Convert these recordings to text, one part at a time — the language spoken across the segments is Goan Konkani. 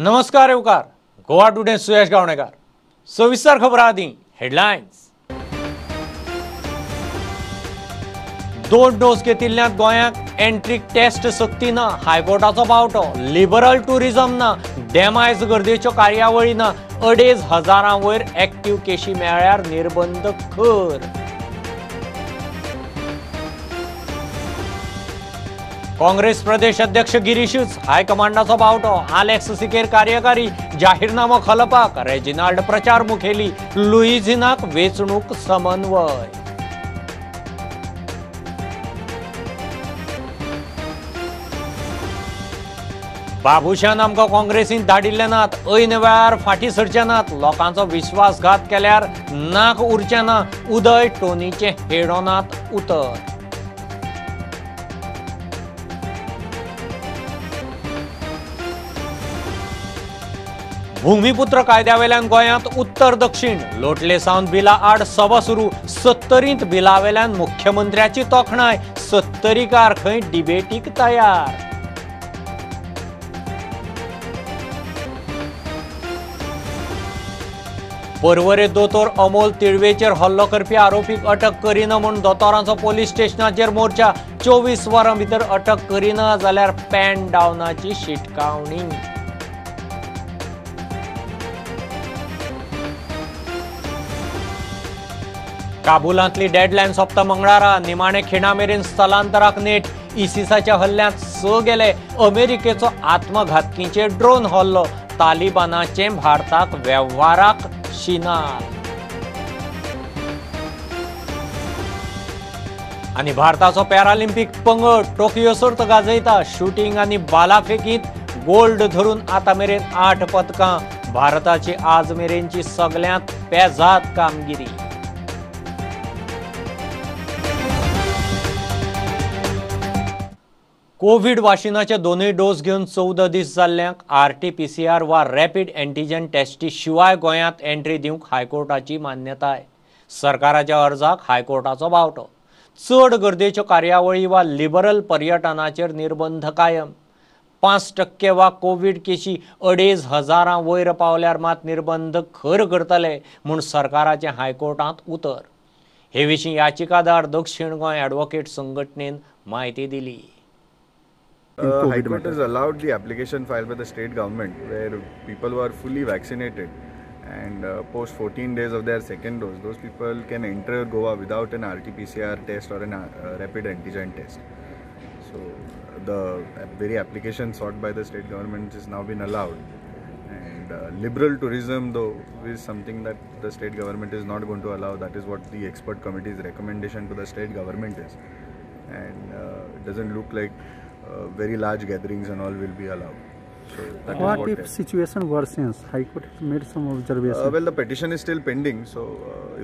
नमस्कार येवकार गोवा टुडे सुयश गावणेकर। सविस्तर खबर आदी हेडलायन्स। दोन डोस घेतिल्ल्यान गोंयांत एंट्री टेस्ट सक्ती ना, हायकोर्टाचो बावटो, लिबरल टुरिझम ना, डेमायज गर्देच्यो कार्यावळी ना, 2,500 वयर एक्टिव्ह केशी मेळ्ळ्यार निर्बंध खर। काँग्रेस प्रदेश अध्यक्ष गिरीशूच हायकमांडाचो बावटो, आलेक्स सिकेर कार्यकारी, जाहीरनामो खलपाक, रेजिनाल्ड प्रचार मुखेली, लुईझिनाक वेंचणूक समन्वय। बाबूशान आमकां काँग्रेसीन धाडिल्ले नात, ऐन वेळार फाटीं सरचे नात, लोकांचो विश्वासघात केल्यार नाक उरचें ना, उदय टोनीचें हेडोनात उतर। भूमिपुत्र कायद्यावेल्यान गोंयांत उत्तर दक्षिण, लोटले सावन बिला आड सभा सुरू, 70 बिलावेल्यान मुख्यमंत्र्याची तोखणाय, 70कार खंय डिबेटीक तयार। पर्वरे दोतोर अमोल तिळवेचेर हल्लो करपी आरोपीक अटक करिना म्हूण दोतोरांचो पोलीस स्टेशनाचेर मोर्चा, 24 वरां भितर अटक करिना जाल्यार पॅन डावनाची शिटकावणी। काबुलांतली डेडलायन सोंपता मंगळारा, निमाणे खिणा मेरेन स्थलांतराक नेट, इसिसाच्या हल्ल्यांत 6 गेले, अमेरिकेचो आत्मघातकींचेर ड्रोन हल्लो, तालिबानाचें भारताक वेव्हाराक शिनाल। आनी भारताचो पॅरालिम्पिक पंगड टोकियो सर्त गाजयता, शुटींग आनी बालाफेकींत गोल्ड धरून आतां मेरेन 8 पदकां, भारताची आज मेरेनची सगल्यांत पेजाद कामगिरी। कोविड वाशिनाचे दोनूय डोस घेवन 14 दीस जाल्ल्यांक RT-PCR वा रॅपिड एंटीजन टेस्टी शिवाय गोंयांत एंट्री दिवंक हायकोर्टाची मान्यताय। सरकाराच्या अर्जाक हायकोर्टाचो बावटो। चड गर्देच्यो कार्यावळी वा लिबरल पर्यटनाचेर निर्बंध कायम। 5% वा कोविड केशी 2,500 वयर पावल्यार मात निर्बंध खर करतले म्हूण सरकाराचें हायकोर्टांत उतर। हे विशीं याचिकादार दक्षिण गोंय ॲडव्होकेट संघटनेन म्हायती दिली। High Court has allowed the application filed by the state government where people who are fully vaccinated and post 14 days of their second dose, those people can enter Goa without an RT-PCR test or an rapid antigen test. So the very application sought by the state government has now been allowed. And liberal tourism though is something that the state government is not going to allow. That is what the expert committee's recommendation to the state government is. And it doesn't look like very large gatherings and all will be allowed. So that what if situation worsens? High Court has made some observations. Well, the petition is still pending, so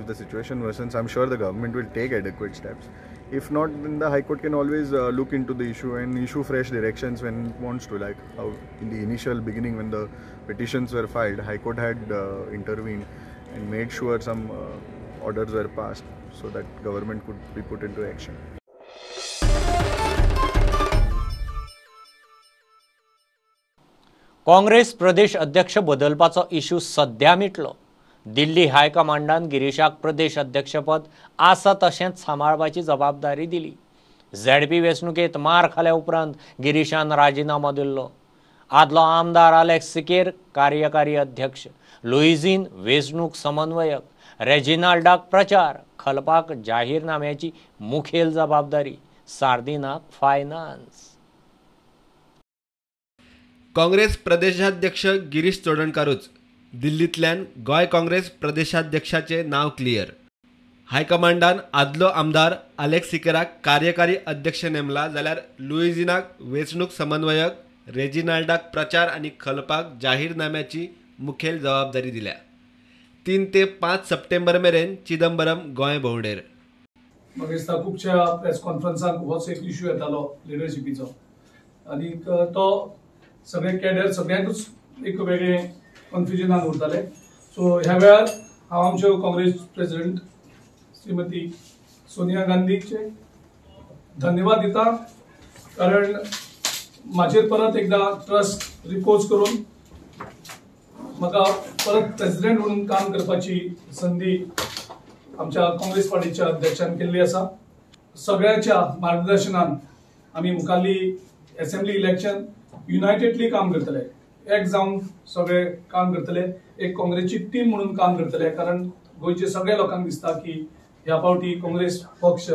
if the situation worsens, I'm sure the government will take adequate steps. If not, then the High Court can always look into the issue and issue fresh directions when it wants to, like how in the initial beginning when the petitions were filed, High Court had intervened and made sure some orders were passed so that government could be put into action. Congress Pradesh अध्यक्ष बदलपाचो इश्यू सध्या मिटलो। दिल्ली हायकमांडान गिरीशाक प्रदेश अध्यक्षपद आसा तशेंच सांबाळपाची जबाबदारी दिली। झेडपी वेंचणुकेंत मार खाल्या उपरांत गिरीशान राजिनामो दिल्लो। आदलो आमदार आलेक्स सिकेर कार्यकारी अध्यक्ष, लुईझीन वेंचणूक समन्वयक, रेजिनाल्डाक प्रचार, खलपाक जाहीरनाम्याची मुखेल जबाबदारी, सार्दिनाक फायनान्स। काँग्रेस प्रदेशाध्यक्ष गिरीश चोडणकारूच दिल्लींतल्यान गोंय काँग्रेस प्रदेशाध्यक्षाचें नांव क्लियर। हायकमांडान आदलो आमदार आलेक्स सिकेराक कार्यकारी अध्यक्ष नेमला जाल्यार लुईझिनाक वेंचणूक समन्वयक, रेजिनाल्डाक प्रचार आनी खलपाक जाहीरनाम्याची मुखेल जबाबदारी दिल्या। 3 ते 5 सप्टेंबर मेरेन चिदंबरम गोंय भोंवडेर। म्हाका दिसता खुबश्या प्रेस कॉन्फरन्साक होच एक इश्यू येतालो लिडरशिपीचो आनी तो सगळे कॅडर सगळ्यांकूच एक वेगळें कन्फ्युजनान उरताले। सो ह्या वेळार हांव आमच्यो काँग्रेस प्रेसिडेंट श्रीमती सोनिया गांधीचे धन्यवाद दिता, कारण म्हाजेर परत एकदा ट्रस्ट रिपोज करून म्हाका परत प्रेसिडेंट म्हणून काम करपाची संदी आमच्या काँग्रेस पार्टीच्या अध्यक्षान केल्ली आसा. सगळ्याच्या मार्गदर्शनान आमी मुखारली असेंब्ली इलेक्शन युनायटेडली काम करतले, एक जावन सगळे काम करतले, एक काँग्रेसची टीम म्हणून काम करतले. कारण गोंयचे सगळ्या लोकांक दिसता की ह्या फावटी काँग्रेस पक्ष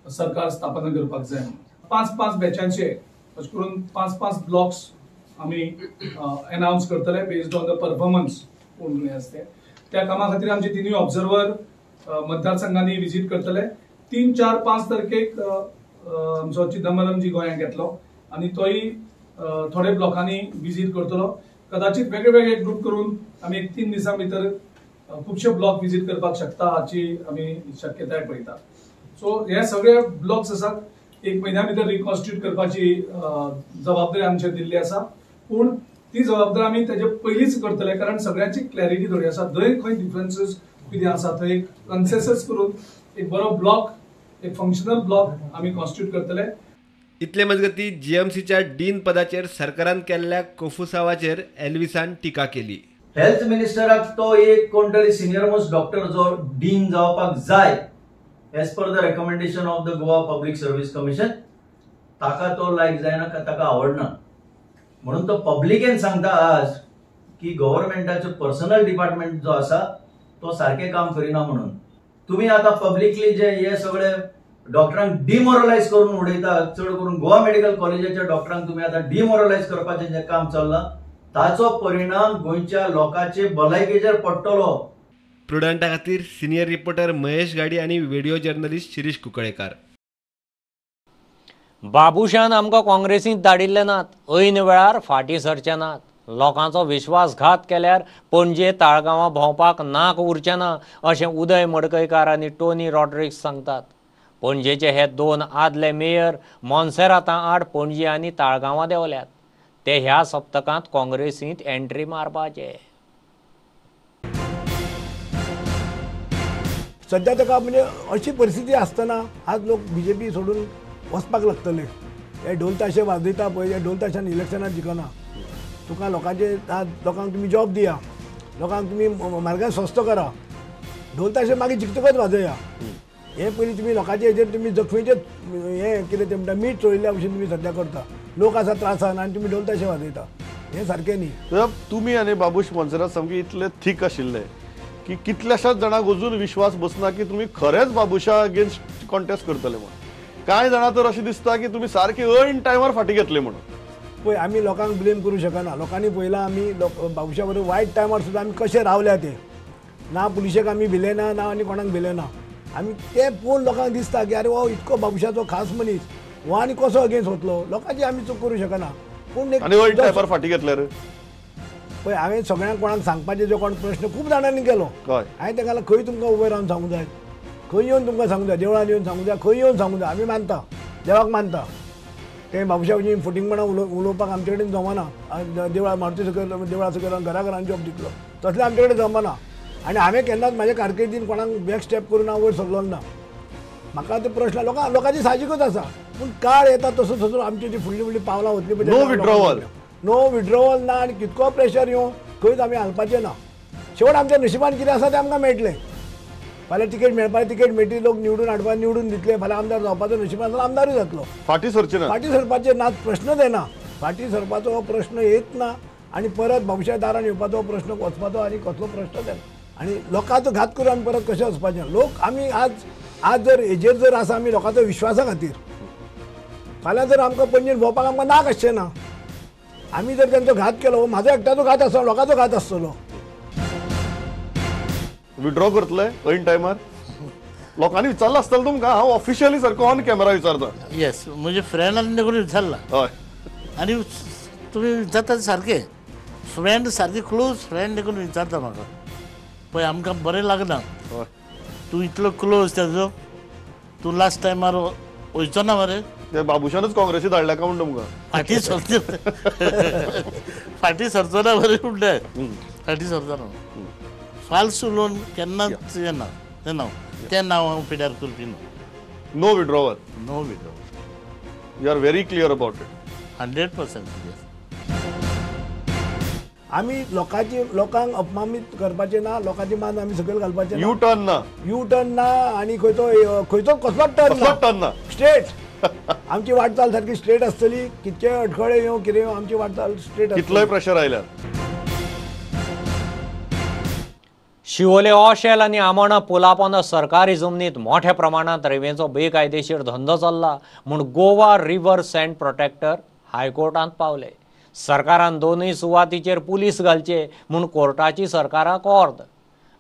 सरकार स्थापना करपाक जाय. 5-5 बॅचांचे अशें करून 5-5 ब्लॉक्स आमी अनावन्स करतले बेस्ड ऑन the performance कोण कितें आसा ते. त्या कामा खातीर आमचे 3 ऑब्जर्वर मतदारसंघांनी विजीट करतले. 3, 4, 5 तारखेक आमचो चिदंबरम जी गोंयांत येतलो आनी तोय थोडे ब्लॉकांनी विजीट करतलो. कदाचित वेगळे वेगळे ग्रुप करून आमी एक 3 दिसां भितर खुबशे ब्लॉक विजीट करपाक शकता हाची आमी शक्यताय पळयता. सो हे सगळे ब्लॉक्स आसात एक म्हयन्या भितर रिकॉन्स्टिट्यूट करपाची जबाबदारी आमचेर दिल्ली आसा, पूण ती जबाबदारी आमी तेजे पयलींच करतले कारण सगळ्यांची क्लॅरिटी थोडी आसा. जंय खंय डिफरन्सीस कितें आसा थंय एक कन्सेसस करून एक बरो ब्लॉक, एक फंक्शनल ब्लॉक आमी कॉन्स्टिट्यूट करतले. इतले मजगती जीएमसीच्या डीन पदाचेर सरकारान केल्ल्या कोफुसावाचेर एल्विसान टिका केली. हेल्थ मिनिस्टराक तो एक कोण तरी सिनियर मोस्ट डॉक्टर जो डीन जावपाक जाय as per the recommendation of the Goa public service commission, ताका तो लायक जायना, ताका आवडना, म्हणून तो पब्लिकेन सांगता आज की गव्हर्मेंटाचो पर्सनल डिपार्टमेंट जो आसा तो सारकें काम करिना. म्हणून तुम्ही आता पब्लिकली जे हे सगळे डॉक्टरांक डिमोरलायज करून उडयता, चड करून गोवा मेडिकल कॉलेजाच्या डॉक्टरांक तुम्ही आता डिमोरलायज करपाचें जें काम चल्लां ताचो परिणाम गोंयच्या लोकांचे भलायकेचेर पडटलो. प्रुडंटा खातीर सिनियर रिपोर्टर महेश गाडी आनी व्हिडिओ जर्नलिस्ट शिरीष कुंकळेकार. बाबूशान आमकां काँग्रेसींत धाडिल्ले नात, ऐन वेळार फाटीं सरचे नात, लोकांचो विश्वासघात केल्यार पणजे ताळगांवां भोंवपाक नाक उरचें ना अशें उदय मडकयकार आनी टोनी रॉड्रिक्स सांगतात. पणजेचे हे 2 आदले मेयर मोन्सेराता आड पणजे आनी ताळगांवां देंवल्यात. ते ह्या सप्तकांत काँग्रेसींत एंट्री मारपाचे. सध्या ताका म्हणजे अशी परिस्थिती आसतना आज लोक बीजेपी सोडून वचपाक लागतले. हे ढोल ताशे वाजयता पळय, हे ढोल ताशान इलेक्शनाक जिखना. तुका लोकांचे लोकांक तुमी जॉब दिया, लोकांक तुमी मार्गान स्वस्त करा, ढोल ताशे मागीर जिखतकच वाजया. हे पयलीं तुमी लोकांचे हेजेर तुमी जखमेचेर हें कितें तें म्हणटा मीठ चोळिल्ल्या भशेन तुमी सद्या करता. लोक आसा त्रासान आनी तुमी ढोल ताशे वाजयता, हें सारकें न्ही. तुमी आनी बाबूश मोन्सेरात सामके इतले थीक आशिल्ले की कितल्याशाच जाणांक अजून विश्वास बसना की तुमी खरेंच बाबूशा अगेन्स्ट कॉन्टेस्ट करतले म्हणून. कांय जाणां तर अशें दिसता की तुमी सारके ऐन टायमार फाटीं घेतले म्हणून. पळय आमी लोकांक ब्लेम करूं शकना. लोकांनी पळयलां आमी बाबूशा बरोबर वायट टायमार सुद्दां आमी कशें रावल्या ते. ना पुलिशेक आमी भिले ना, ना आनी कोणाक भिले ना. आमी ते पळोवन लोकांक दिसता की अरे हो इतको बाबूशाचो खास मनीस हो आनी कसो अगेन्स्ट वतलो. लोकांची आमी चूक करूं शकना. पूण ऐन टायमार फाटीं घेतल्यार पळय हांवें सगळ्यांक कोणाक सांगपाचें जो कोण प्रश्न खूब जाणांनी केलो. हांवें तांकां खंय तुमकां उबें रावन सांगूं जाय, खंय येवन तुमकां सांगूं जाय, देवळान येवन सांगूं जाय, खंय येवन सांगूं जाय. आमी मानता, देवाक मानता, ते बाबूशा भशेन फटींगपणां उलोवपाक आमचे कडेन जमना. देवळा मारुती सकयल देवळा सकयल घरा घरान जॉब दितलो तसलें आमचे कडेन जमना. आनी हांवें केन्नाच म्हाज्या कारकिर्दीन कोणाक बॅक स्टेप करून हांव वयर सरलो ना. म्हाका ते प्रश्न लोकांची साहजिकूच आसा, पूण काळ येता तसो तसो आमची जी फुडली फुडली पावलां वतली पळय. नो विड्रॉवल, नो विड्रॉवल ना आनी कितको प्रेशर येवं खंयच आमी हालपाचें ना. शेवट आमच्या नशिबान कितें आसा तें आमकां मेळटलें. फाल्यां तिकेट मेळपाक तिकेट मेळटली, लोक निवडून हाडपाक निवडून दितले, फाल्यां आमदार जावपाचो नशिबान आसलो आमदारूय जातलो. फाटीं सरचें ना, फाटीं सरपाचें ना, प्रश्नच येना. फाटीं सरपाचो हो प्रश्न येत ना आनी परत बाबूशा दारान येवपाचो प्रश्न वचपाचो आनी कसलो प्रश्नच येना. आनी लोकांचो घात करून आमी परत कशें वचपाचें. लोक आमी आज आज जर हेजेर जर आसा आमी लोकांचो विश्वासा खातीर, फाल्यां जर आमकां पणजेन भोंवपाक आमकां नाक आसचें ना. आमी जर तांचो घात केलो, म्हाजो एकट्याचो घात आसलो, लोकांचो घात आसतलो. विड्रॉ करतले ऐन टायमार? लोकांनी विचारलं आसतलें तुमकां, हांव ऑफिशियली सारको ऑन कॅमेरा विचारता. येस, म्हजे फ्रेंडान देखून विचारला. हय, आनी तुमी विचारता सारके फ्रेंड, सारके क्लोज फ्रेंड देखून विचारता म्हाका. पळय आमकां बरें लागना, तूं इतलो क्लोज तेजो, तूं लास्ट टायमार वयचो ना मरे. ते बाबूशानच काँग्रेसी धाडल्या काय म्हण तुमकां? फाटीं सरचो, फाटीं सरचो ना बरें म्हणटा, फाटीं सरचो ना. फाल्स उलोवन केन्नाच येना तें नांव, तें नांव हांव पिड्यार करपी न्हू. No withdrawal, no withdrawal. You are very clear about it. 100% clear. आमी लोकांची लोकांक अपमानीत करपाचें ना, लोकांची मान आमी सकयल घालपाचें. यू टर्न ना, यू टर्न ना आनी खंयचो खंयचो कसलोच टर्न ना, स्ट्रेट आमची वाटचाल सारकी स्ट्रेट आसतली. कितके अडखळे येवं कितें येवं आमची वाटचाल स्ट्रेट. कितलोय प्रेशर आयल्यार. शिवोले ऑशेल आनी आमोणा पुलापोंदा सरकारी जमनीत मोठ्या प्रमाणात रेंवेचो बेकायदेशीर धंदो चल्ला म्हूण गोवा रिव्हर सँड प्रोटेक्टर हायकोर्टांत पावले. सरकारान दोनूय सुवातीचेर पुलीस घालचे म्हूण कोर्टाची सरकाराक ऑर्द.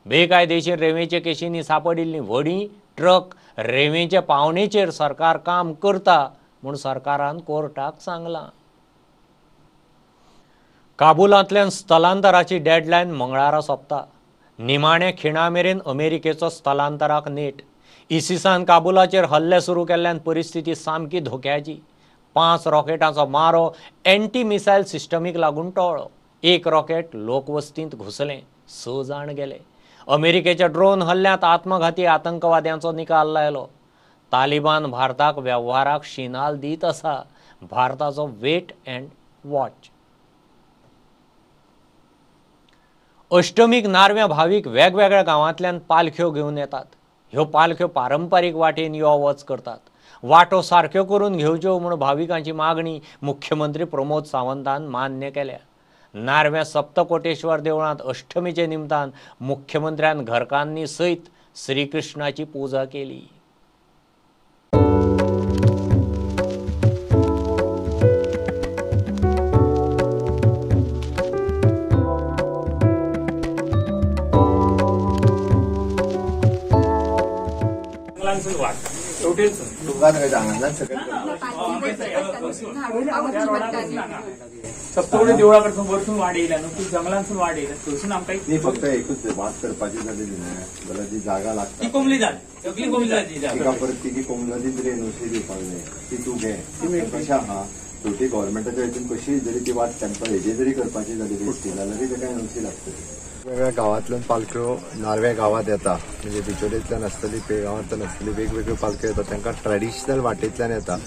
बेकायदेशीर रेंवेचे केशींनी सांपडिल्लीं व्हडीं ट्रक रेंवेचे पावणेचेर सरकार काम करता म्हूण सरकारान कोर्टाक सांगलां. काबुलांतल्यान स्थलांतराची डेडलायन मंगळारा सोंपता. निमाणे खिणा मेरेन अमेरिकेचो स्थलांतराक नेट. इसिसान काबुलाचेर हल्ले सुरू केल्ल्यान परिस्थिती सामकी धोक्याची. 5 रॉकेटांचो मारो एंटी मिसायल सिस्टमीक लागून टळ्ळो. 1 रॉकेट लोकवस्तींत घुसलें, 6 जाण गेले. अमेरिकेच्या ड्रोन हल्ल्यांत आत्मघाती आतंकवाद्यांचो निकाल लायलो. तालिबान भारताक वेव्हाराक शिनाल दीत आसा. भारताचो वेट अँड वॉच. अष्टमीक नार्व्या भावीक वेगवेगळ्या गांवांतल्यान पालख्यो घेवन येतात. ह्यो पालख्यो पारंपारीक वाटेन यो वच करतात. वाटो सारक्यो करून घेवच्यो म्हूण भाविकांची मागणी मुख्यमंत्री प्रमोद सावंतान मान्य केल्या. नार्व्या सप्तकोटेश्वर देवळांत अष्टमीचे निमतान मुख्यमंत्र्यान घरकान्नी सयत श्रीकृष्णाची पुजा केली. सप्तकोटी देवळा कडसून वरसून वाड येयल्या न्हू, ती जंगलांसून वाड येयल्या, थंयसून आमकां न्ही फक्त एकूच वाट करपाची जाली जाल्यार जी जागा लागता ती कोमली जात, सगळी कोमली जात, तिका परत तिगी कोमलाची तरी एनओसी दिवपाक जाय, ती तूं घे. कशें आहा शेवटी गव्हर्मेंटाच्या हितून कशी जरी ती वाट तांकां हेजी जरी करपाची जाली बेश्टी जाल्यारय ताका एनओसी लागतली. वेगवेगळ्या गांवांतल्यान पालख्यो नार्व्या गांवांत येता, म्हणजे बिचोलेंतल्यान आसतली, पेगांवांतल्यान आसतली, वेगवेगळ्यो पालख्यो येता. तांकां ट्रेडिशनल वाटेंतल्यान येता.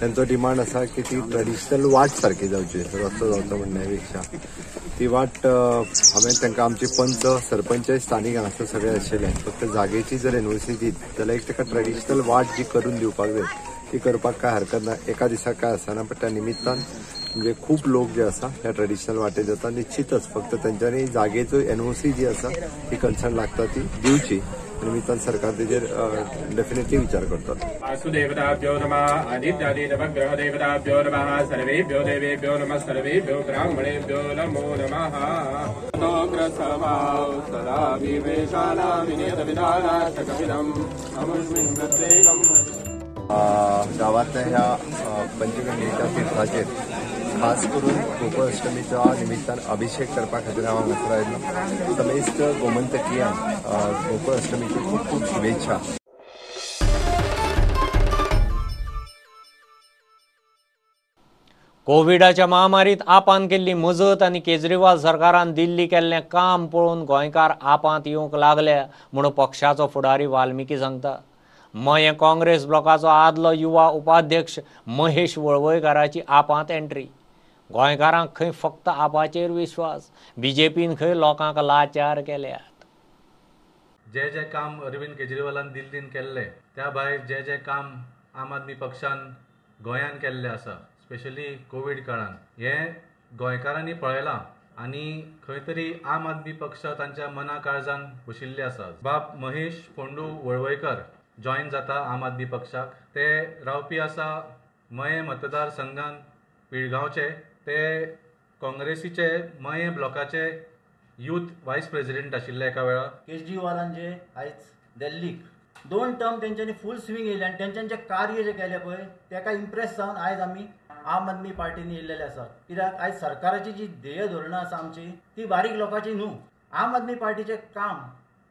तांचो डिमांड आसा की ती ट्रेडिशनल वाट सारकी जावची, रस्तो जावचो म्हणण्या पेक्षा ती वाट. हांवें तांकां आमचे पंच सरपंच स्थानीक हांगासर सगळे आशिल्ले, फक्त जागेची जर एनओसी दीत जाल्यार एक ताका ट्रेडिशनल वाट जी करून दिवपाक जाय ती करपाक काय हरकत ना. एका दिसाक काय आसना, पण त्या निमित्तान म्हणजे खूब लोक जे आसा ह्या ट्रेडिशनल वाटेर जाता. निश्चितच फक्त तांच्यांनी जागेचो एनओसी जी आसा ती कन्सर्न लागता ती दिवची. निमित्तान सरकार तेजेर डेफिनेटली विचार करतात. वासुदेवताभ्यो नमः, आदित्यादि नवग्रह देवताभ्यो नमः, सर्वेभ्यो देवेभ्यो नमः, सर्वेभ्यो ब्राह्मणेभ्यो नमो नमः. सदा विवेशाना विनियत विधाना सकपिदम् अमुष्मिन् प्रत्येकम्. गावातल्या ह्या पंचगंगेच्या तीर्थाचेर खास करून गोकुळ अष्टमीच्या निमित्तान अभिषेक करपा खातीर हांव हांगासर आयलो. समेस्त गोमंतकियांक गोकुळ अष्टमीच्यो खूब खूब शुभेच्छा. कोविडाच्या महामारीत आपान केल्ली मजत आनी केजरीवाल सरकारान दिल्ली केल्लें काम पळोवन गोंयकार आपांत येवंक लागले म्हूण पक्षाचो फुडारी वाल्मिकी सांगता. मयें काँग्रेस ब्लॉकाचो आदलो युवा उपाध्यक्ष महेश वळवयकाराची आपांत एंट्री. गोंयकारांक खंय फक्त आपाचेर विश्वास, बीजेपीन खंय लोकांक लाचार केल्यात. जे जे काम अरविंद केजरीवालान दिल्लीन केल्लें त्या भायर जे जे काम आम आदमी पक्षान गोंयान केल्लें आसा, स्पेशली कोवीड काळान, हें गोंयकारांनी पळयलां आनी खंय तरी आम आदमी पक्ष तांच्या मना काळजान बशिल्ले आसा. बाब महेश फोंडू वळवयकर जॉयन जाता आम आदमी पक्षाक. ते रावपी आसा मयें मतदारसंघान पिळगांवचे. ते काँग्रेसीचे मयें ब्लॉकाचे यूथ वायस प्रेसिडेंट आशिल्ले एका वेळार. केजरीवालान जे आयज दिल्लीक 2 टर्म तेंच्यांनी फूल स्विंग येयले आनी तेंच्यांनी जें कार्य जें केलें पळय तेका इम्प्रेस जावन आयज आमी आम आदमी पार्टीन येयल्लेले आसा. कित्याक आयज सरकाराची जी ध्येय धोरणां आसा आमची ती बारीक लोकांची न्हू. आम आदमी पार्टीचें काम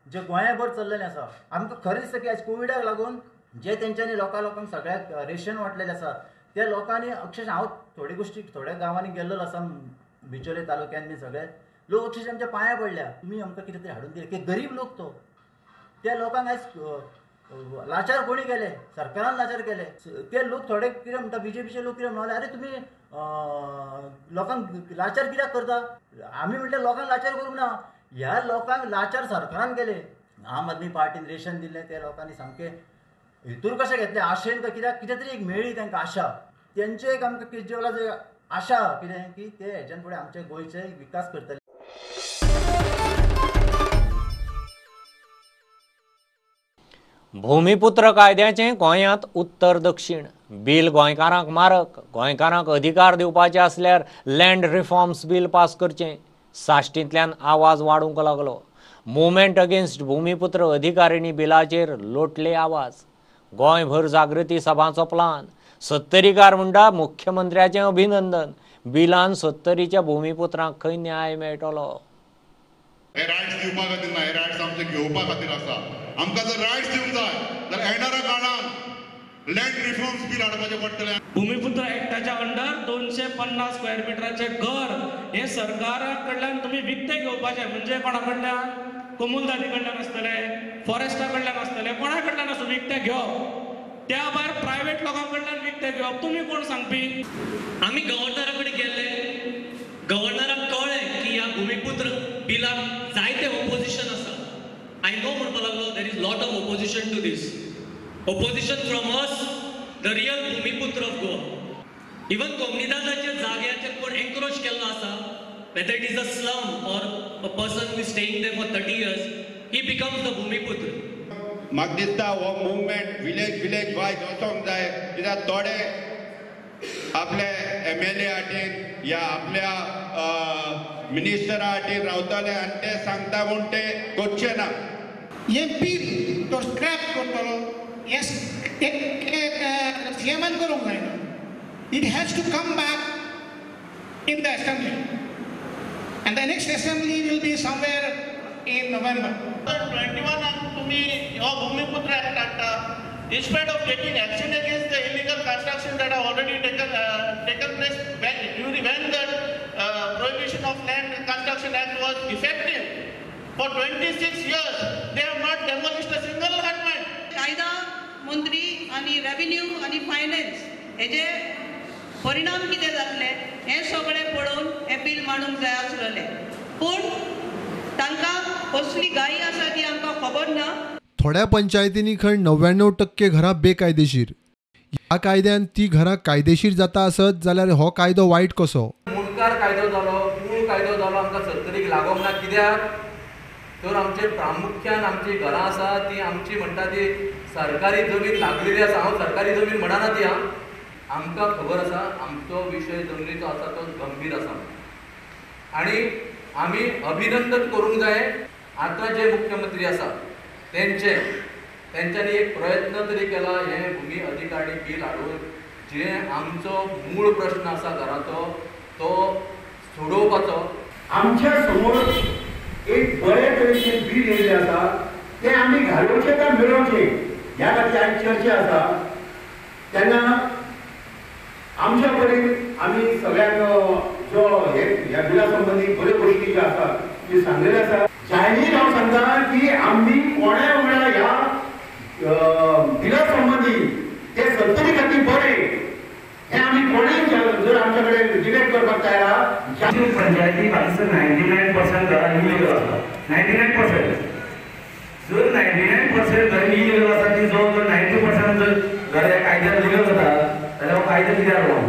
जे गोंयाभर चल्लेलें आसा, आमकां खरें दिसता की आयज कोविडाक लागून जे तेंच्यांनी लोकांक सगळ्याक रेशन वांटलेलें आसा त्या लोकांनी अक्षरशः, हांव थोडी गोश्टी थोड्या गांवांनी गेल्लो आसा, बिचोले तालुक्यान बी सगळे लोक अक्षरशः आमच्या पांया पडल्या, तुमी आमकां कितें तरी हाडून दिलें. की गरीब लोक तो त्या लोकांक आयज लाचार कोणी केले? सरकारान लाचार केले. ते लोक थोडे कितें म्हणटा, बीजेपीचे लोक कितें म्हणले, अरे तुमी लोकांक लाचार कित्याक करता? आमी म्हटल्यार लोकांक लाचार करूंक ना, ह्या लोकांक लाचार सरकारान केले. आम आदमी पार्टीन रेशन दिलें, त्या लोकांनी सामकें हितूर कशें घेतलें, आशेन काय कित्याक कितें तरी एक मेळ्ळी तांकां आशा. तेंचे एक आमकां केजरीवालाचे आशा कितें की ते हेच्यान फुडें आमच्या गोंयचे विकास करतले. भूमिपुत्र कायद्याचें गोंयांत उत्तर दक्षिण बील गोंयकारांक मारक. गोंयकारांक अधिकार दिवपाचे आसल्यार लँड रिफॉर्म्स बील पास करचें. साश्टींतल्यान आवाज वाडूंक लागलो. मुवमेंट अगेन्स्ट भूमिपुत्र अधिकारिणी बिलाचेर लोटले आवाज. गोंयभर जागृती सभांचो प्लान. सत्तरीकार म्हणटा मुख्यमंत्र्याचें अभिनंदन. बिलान सत्तरीच्या भूमिपुत्रांक खंय न्याय मेळटलो? हे रायट्स दिवपा खातीर ना, हे रायट्स आमचे घेवपा खातीर आसा. आमकां जर रायट्स दिवंक जाय जाल्यार येणाऱ्या काळान लँड रिफॉर्म्स बील हाडपाचें पडटलें. भूमिपुत्र ऍक्टाच्या अंडर 250 स्क्वेअर मिटराचें घर हें सरकारा कडल्यान तुमी विकतें घेवपाचें. म्हणजे कोणा कडल्यान? कोमुलदारी कडल्यान आसतलें, फॉरेस्टा कडल्यान आसतलें, कोणा कडल्यान आसूं विकतें घेवप. त्या भायर प्रायवेट लोकां कडल्यान विकतें घेवप. तुमी कोण सांगपी? आमी गव्हर्नरा कडेन गेल्ले, गव्हर्नराक कळ्ळें की ह्या भूमिपुत्र बिलाक जायते ओपोजिशन आसा. I know म्हणपाक लागलो, there is lot of opposition to this. Opposition from us, the real Bhumiputra of Goa. Even कोमनिदादाच्या जाग्याचेर कोण एन्क्रोच केल्लो आसा, whether it is a slum or a person who is staying there for 30 years, he becomes the Bhumiputra. म्हाका दिसता हो मुवमेंट विलेज विलेज वायज वचोंक जाय, कित्याक थोडे आपले MLA हाटीन या आपल्या मिनिस्टरा हाटीन रावतले आनी ते सांगता म्हूण ते करचे ना. हें बील तो स्क्रॅप करतलो हें सीएमान करूंक जायना. It has to come back in the assembly and the next assembly will be somewhere in November. 21 तुम्ही हो भूमिपुत्र ऍक्ट हाडटा, instead of taking action against the illegal construction that have already taken place when the prohibition of land construction act was effective for 26 years, they have not demolished a single hutment. कायदा मंत्री आनी रेव्हेन्यू आनी फायनान्स हेजे परिणाम कितें जातले हें सगळें पळोवन हें बील मांडूंक जाय आसलेलें, पूण तांकां कसली घाई आसा ती आमकां खबर ना. थोड्या पंचायतींनी खंय 99% घरां बेकायदेशीर. ह्या कायद्यान ती घरां कायदेशीर जाता आसत जाल्यार हो कायदो वायट कसो? मुंडकार कायदो जालो, मूळ कायदो जालो, आमकां सत्तरीक लागोंक ना. कित्याक तर आमचे प्रामुख्यान आमची घरां आसा ती आमची म्हणटा ती सरकारी जमीन लागलेली आसा. हांव सरकारी जमीन म्हणना ती, आमकां खबर आसा आमचो विशय जमनीचो आसा तो गंभीर आसा आनी आमी अभिनंदन करूंक जाय आतां जे मुख्यमंत्री आसा तेंचे, तेंच्यांनी एक प्रयत्न तरी केला हें भूमी अधिकारणी बील हाडून जे आमचो मूळ प्रश्न आसा घराचो तो सोडोवपाचो. आमच्या समोर एक बरे तरेचें बील येयल्लें आसा, तें आमी घालोवचें काय मेळोवचें ह्या खातीर आयज चर्चा आसा. तेन्ना आमच्या परीन आमी सगळ्यांक जो ह्या बिला संबंदी बऱ्यो गोश्टी ज्यो आसा त्यो सांगलेल्यो आसा. जाहीर हांव सांगता की आमी कोणा वांगडा ह्या बिला संबंदी ते सत्तरी खातीर बरें हें आमी कोणें जर आमच्या कडेन डिबेट करपाक तयार आहा. पंचायती हांगासर 99% घरां इलिगल आसा. 99% जर 99% घरां इलिगल आसा ती जवळ जर 90% जर घर ह्या कायद्यान लिगल जाता जाल्यार हो कायदो कित्याक रॉंग?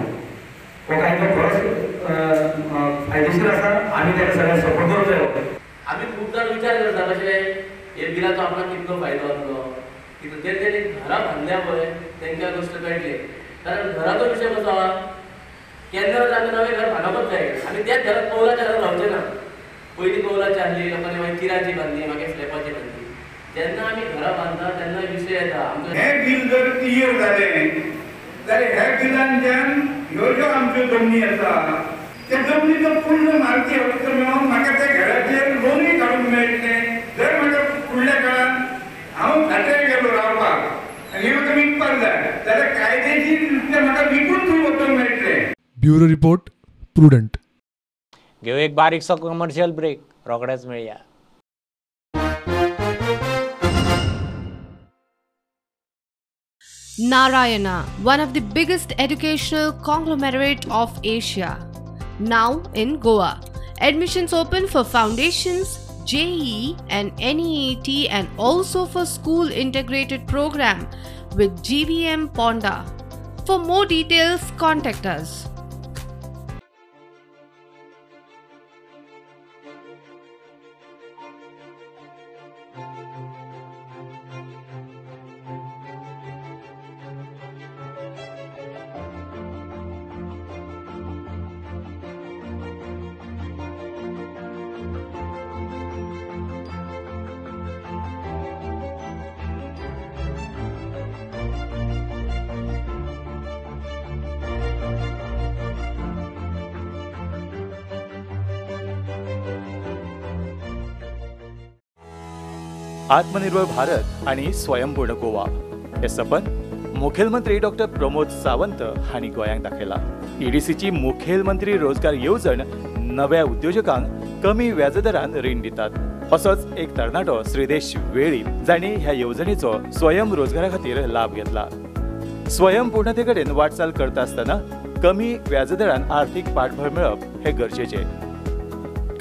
हो कायदो खरोच फायदेशीर आसा, आमी ताका सगळ्यांक सपोर्ट करूंक जाय. आमी खूब जाण विचार करता कशें हे बिलाचो आपणाक कितलो फायदो जातलो, कितलो जे तेणी घरां बांदल्या पळय तेंकां गोश्ट कळटली. कारण घराचो विशय कसो आहा, केन्ना आमी नवें घर बांदपाकच जाय आमी त्याच घरांत कौलाच्या घरांत रावचे ना. पयलीं कौलाची आहली, लोकांनी मागीर चिराची बांदली, मागीर स्लॅबाची बांदली. जेन्ना आमी घरां बांदता तेन्ना विशय येता आमचो. हें बील जर क्लियर जालें जाल्यार ह्या बिलांतल्यान ह्यो ज्यो आमच्यो जमनी आसा त्या जमनीचो पूर्ण मालकी हक्क मेळोवन म्हाका त्या घराचेर लोनूय काडूंक मेळटलें. जर म्हाका फुडल्या काळान हांव खात्यार गेलो रावपाक आनी हें म्हाका विकपाक जाय जाल्यार कायदेशीर रित्या म्हाका विकून थंय वचूंक मेळटलें. Bureau report, Prudent. घेऊ एक बारीकसो कमर्शियल ब्रेक, रोखडेच मेळया. Narayana, one of the biggest educational conglomerate of Asia, now in Goa. Admissions open for foundations, JEE and NEET and also for school integrated program with GVM Ponda. For more details, contact us. आत्मनिर्भर भारत आणि स्वयंपूर्ण गोवा हे सपन मुखेलमंत्री डॉक्टर प्रमोद सावंत हांणी गोंयांक दाखयला। ईडीसीची मुखेलमंत्री रोजगार येवजण नव्या उद्योजकांक कमी व्याजदरान रीण दितात। असोच एक तरणाटो श्रीदेश वेळीप जांणी ह्या येवजणेचो स्वयं रोजगारा खातीर लाभ घेतला। स्वयंपूर्णते कडेन वाटचाल करता आसतना कमी व्याजदरान आर्थिक पाठबळ मेळप हे गरजेचें।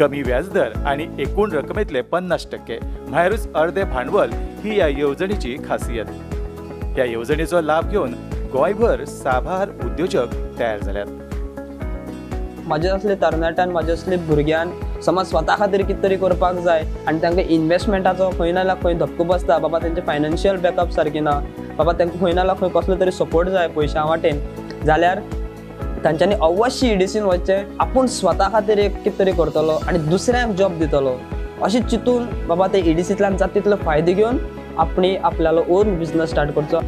कमी व्याजदर आणि एकूण रकमेतले 50% म्हळ्यारूच अर्धे भांडवल ही ह्या येवजणेची खासियत। ह्या येवजणेचो लाभ घेवन गोंयभर साबार उद्योजक तयार जाल्यात। म्हाजे असले तरणाट्यान, म्हाजे असले भुरग्यान समज स्वता खातीर कितें तरी करपाक जाय आनी तांकां इन्वेस्टमेंटाचो खंय ना जाल्यार खंय धपको बसता। बाबा तेंचे फायनान्शियल बॅकअप सारकें ना, बाबा तांकां खंय ना जाल्यार खंय कसलो तरी सपोर्ट जाय पयशां वाटेन, जाल्यार तांच्यांनी अवश्य ईडीसीन वचचें। आपूण स्वता खातीर एक कितें तरी करतलो आनी दुसऱ्यांक जॉब दितलो अशें चिंतून बाबा ते ईडीसींतल्यान जाता तितलो फायदो घेवन आपणी आपल्यालो ओन बिजनस स्टार्ट करचो।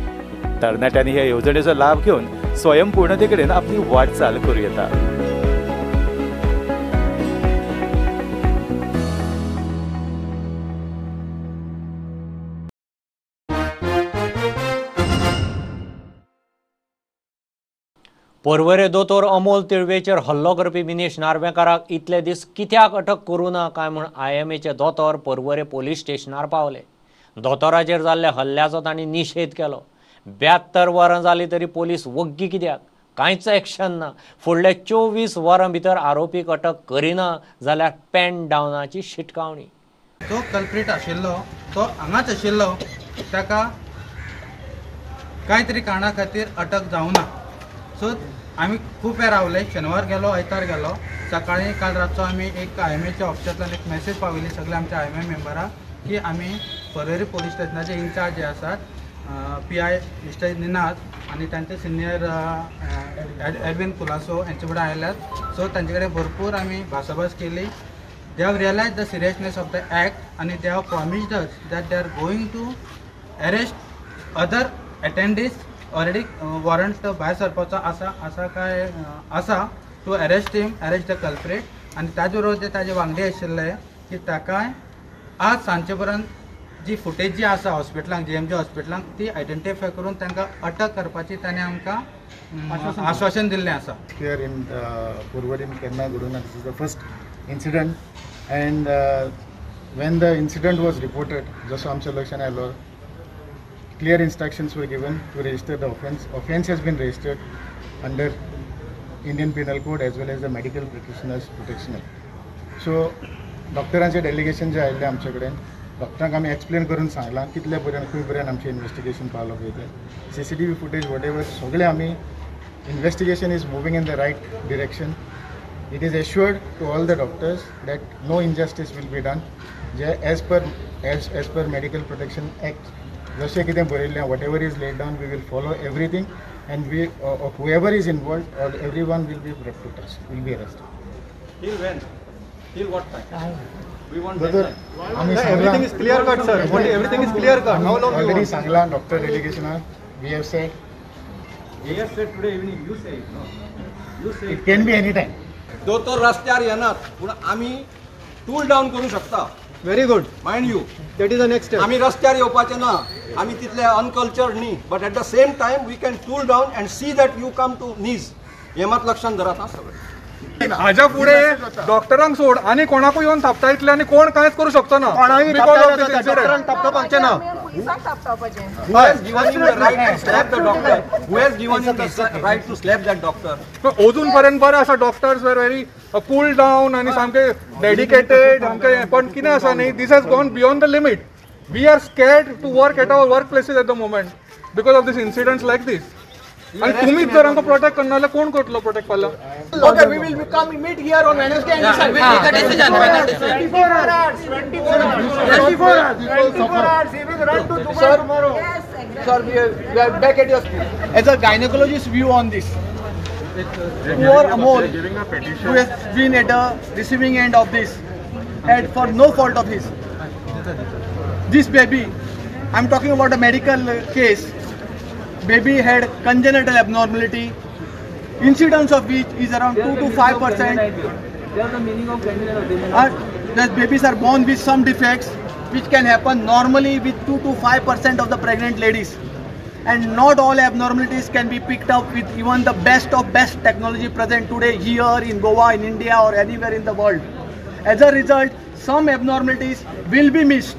तरणाट्यांनी ह्या येवजणेचो लाभ घेवन स्वयंपूर्णते कडेन आपली वाटचाल करूं येता। पर्वरे दोतोर अमोल तिळवेचेर हल्लो करपी मिनेश नार्वेकाराक इतले दीस कित्याक अटक करूं ना काय म्हूण आयएमएचे दोतोर पर्वरे पोलीस स्टेशनार पावले। दोतोराचेर जाल्ल्या हल्ल्याचो तांणी निशेध केलो। 72 वरां जाली तरी पोलीस वग्गी कित्याक, कांयच एक्शन ना। फुडल्या 24 वरां भितर आरोपीक अटक करिना जाल्यार पेन डावनाची शिटकावणी। जो कल्प्रीट आशिल्लो तो हांगाच आशिल्लो, ताका कांय तरी कारणा खातीर अटक जावना। सो आमी खूब वेळ रावले, शेनवार गेलो, आयतार गेलो, सकाळी काल रातचो आमी एक आयएमएच्या ऑफिसांतल्यान एक मॅसेज पावयली सगळे आमच्या आयएमए मेंबराक की आमी पर्वरी पोलीस स्टेशनाचे इन्चार्ज जे आसात PI mister Ninad आनी तांचे सिनियर एडविन कुलासो हेंचे कडेन आयल्यात। सो तांचे कडेन भरपूर आमी भासाभास केली। They have realise the seriousness of the act आनी they have promised us that they are going to arrest other attendees. Already warrant भायर सरपाचो आसा आसा काय आसा to arrest him, arrest the culprit. आनी ताजे बरोबर जे ताजे वांगडी आशिल्ले की ताकाय आज सांजचे पर्यंत जी फुटेज जी आसा हॉस्पिटलांक, GMG हॉस्पिटलांक, ती आयडेंटिफाय करून तांकां अटक करपाची ताणें आमकां आश्वासन दिल्लें आसा। Here in Porvorim केन्ना घडूंक ना, this is the first incident and when the incident was reported जसो आमच्या लक्षांत आयलो, clear instructions were given to register the offense. Offense has been registered under Indian Penal Code as well as the Medical Practitioners Protection Act. So, डॉक्टरांचे डेलिगेशन जे आयिल्लें आमचे कडेन, डॉक्टरांक आमी एक्सप्लेन करून सांगलां कितले पर्यंत खंय पर्यंत आमचें इन्वेस्टिगेशन पावलां पळय तें, CCTV footage whatever सगळें आमी investigation is moving in the right direction. It is assured to all the doctors that no injustice will be done. J as per Medical Protection Act जशें कितें बरयल्लें, whatever is laid down we will follow everything and we whoever is involved or everyone will be brought to task, will be arrested. Till when? Till what time? We want brother, everything is clear cut, sir. Everything is clear cut. How long? Already सांगला doctor डेलिगेशनाक, we have said. We have said today evening. You say it, no? You say it can be any time. दोतोर रस्त्यार येनात पूण आमी टूल डावन करूं शकता। Very good. Mind you, that is the next step. आमी रस्त्यार येवपाचे ना, आमी तितले अनकल्चर्ड न्ही, but at the same time we can tool down and see that you come to knees. हें मात लक्षांत धरात आं सगळें। हाज्या फुडें डॉक्टरांक सोड आनी कोणाकूय येवन थापता इतले आनी कोण कांयच करूं शकचो ना। डॉक्टरांक थापटोवपाचें ना। पुलिसांक थापटावपाचें. Who has given him the right to slap the doctor? Who has given him the right to slap that doctor? अजून पर्यंत बरें आसा, doctors were very cool down आनी सामके डेडिकेटेड सामके, पण कितें आसा न्ही, this has gone beyond the limit. We are scared to work at our work places at the moment because of this incidents like this. आनी तुमीच जर आमकां प्रोटेक्ट करना जाल्यार कोण करतलो प्रोटेक्ट फाल्यां? Okay, we will come meet here on Wednesday and decide. We will take a decision. Final decision. 24 hours. 24 hours. 24 hours. He will run to Dubai tomorrow. Yes, exactly. Sir, we are back at your school. As a gynecologist view on this, poor Amol, who has been at the receiving end of this, and for no fault of his, this baby, I am talking about a medical case. Baby had congenital abnormality, incidence of which is around 2 to 5%. The meaning of congenital. The babies are born with some defects, which can happen normally with 2 to 5% of the pregnant ladies, and not all abnormalities can be picked up with even the best of best technology present today here in Goa, in India, or anywhere in the world. As a result, some abnormalities will be missed,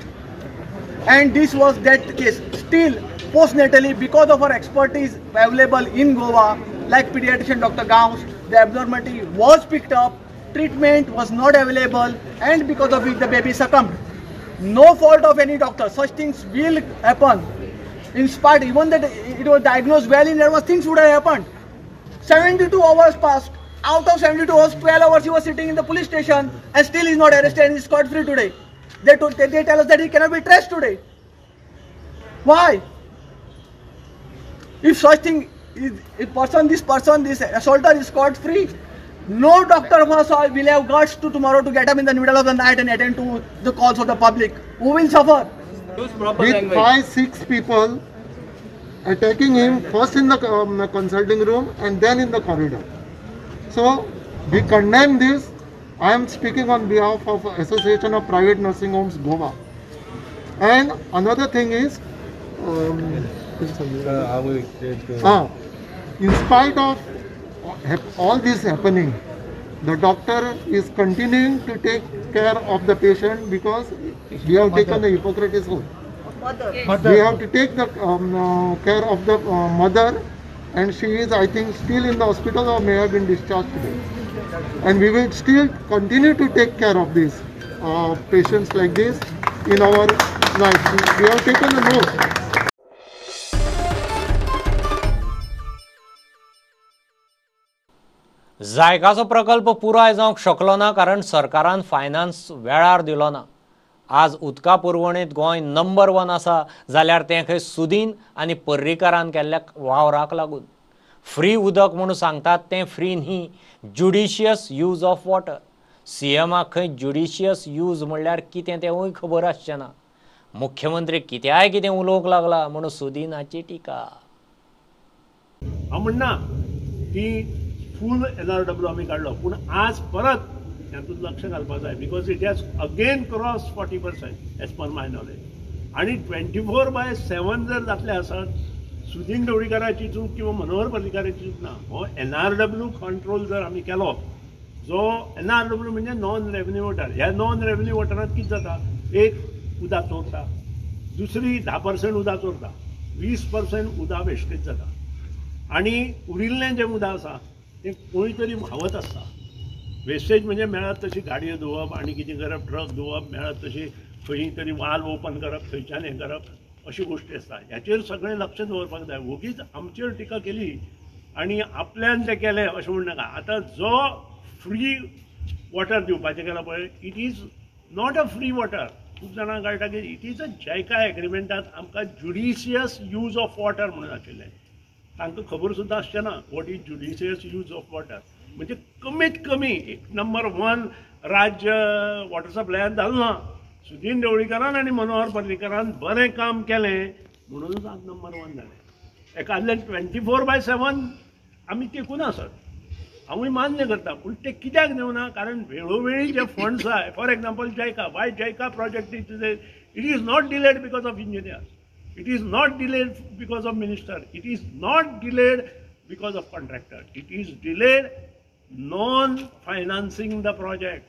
and this was that case. Still, postnatally, because of our expertise available in Goa, like pediatrician Dr. Gauns, the abnormality was picked up, treatment was not available, and because of which the baby succumbed. No fault of any doctor, such things will happen. In spite, even that it was diagnosed well in advance, things would have happened. 72 hours passed. Out of 72 hours, 12 hours he was sitting in the police station and still is not arrested and is scot-free today. They tell us that he cannot be traced today. Why? If such thing is, if person, this assaulter is scot-free, no doctor of us all will have guts to tomorrow to get up in the middle of the night and attend to the calls of the public. Who will suffer? Use proper With language. 5-6 people attacking him, first in the consulting room and then in the corridor. So we condemn this. I am speaking on behalf of Association of Private Nursing Homes, Goa. And another thing is, in spite of all this happening, the doctor is continuing to take care of the patient because we have taken the Hippocrates oath. Mother. We have to take the care of the mother, and she is, I think, still in the hospital or may have been discharged today. And we will still continue to take care of these patients like this in our life. We have taken an oath. जायकाचो प्रकल्प पुराय जावंक शकलो ना कारण सरकारान फायनान्स वेळार दिलो ना. आज उदका पुरवणेंत गोंय नंबर 1 आसा जाल्यार तें खंय सुदीन आनी पर्रीकारान केल्ल्या वावराक लागून. फ्री उदक म्हणून सांगतात तें फ्री न्ही, ज्युडिशियस यूज ऑफ वॉटर. सीएमाक खंय ज्युडिशियस यूज म्हणल्यार कितें तेंवूय खबर आसचें ना. मुख्यमंत्री कित्याय कितें उलोवंक लागला म्हणून सुदीनाची टिका. हांव म्हणना की फूल NRW आमी काडलो, पूण आज परत हातूंत लक्ष घालपाक जाय because it has again cross 40% as per my knowledge. आनी 24/7 जर जातलें आसत, सुदीन ढवळीकाराची चूक किंवा मनोहर पर्रीकाराची चूक ना. हो NRW control जर आमी केलो, जो NRW म्हणजे नॉन रेवन्यू वॉटर, ह्या नॉन रेवन्यू वॉटरांत कितें जाता, एक उदक चोरता, दुसरी 10% उदक चोरता, 20% उदक वेस्टेज जाता आनी उरिल्लें जें उदक आसा तें कोणी तरी व्हांवत आसता. वेस्टेज म्हणजे मेळत तशी गाडयो धुवप आनी कितें करप, ट्रक धुवप, मेळत तशी खंय तरी वाल्व ओपन करप, थंयच्यान हें करप, अशी गोश्टी आसता. हाचेर सगळें लक्ष दवरपाक जाय. वोगीच आमचेर टिका केली आनी आपल्यान तें केलें अशें म्हणू नाका. आतां जो फ्री वॉटर दिवपाचें केलां पळय, it is not a free water. खूब जाणांक कळटा की it is a JICA एग्रीमेंटांत आमकां ज्युडिशियस यूज ऑफ वॉटर म्हणून आशिल्लें. तांकां खबर सुद्दां आसचें ना what is judicious use of water. म्हणजे कमीत कमी एक नंबर 1 राज्य वॉटर सप्लायान जालें ना. सुदीन ढवळीकारान आनी मनोहर पर्रीकारान बरें काम केलें म्हणूनच आज नंबर 1 जालें. एकादल्यान 24/7 आमी तेकून आसत, हांवूय मान्य करता, पूण ते कित्याक दिवना कारण वेळोवेळी जे फंड्स आहाय, for example JICA, why JICA project is it is not delayed because of engineer, it is not delayed because of minister, it is not delayed because of contractor, it is delayed non financing the project.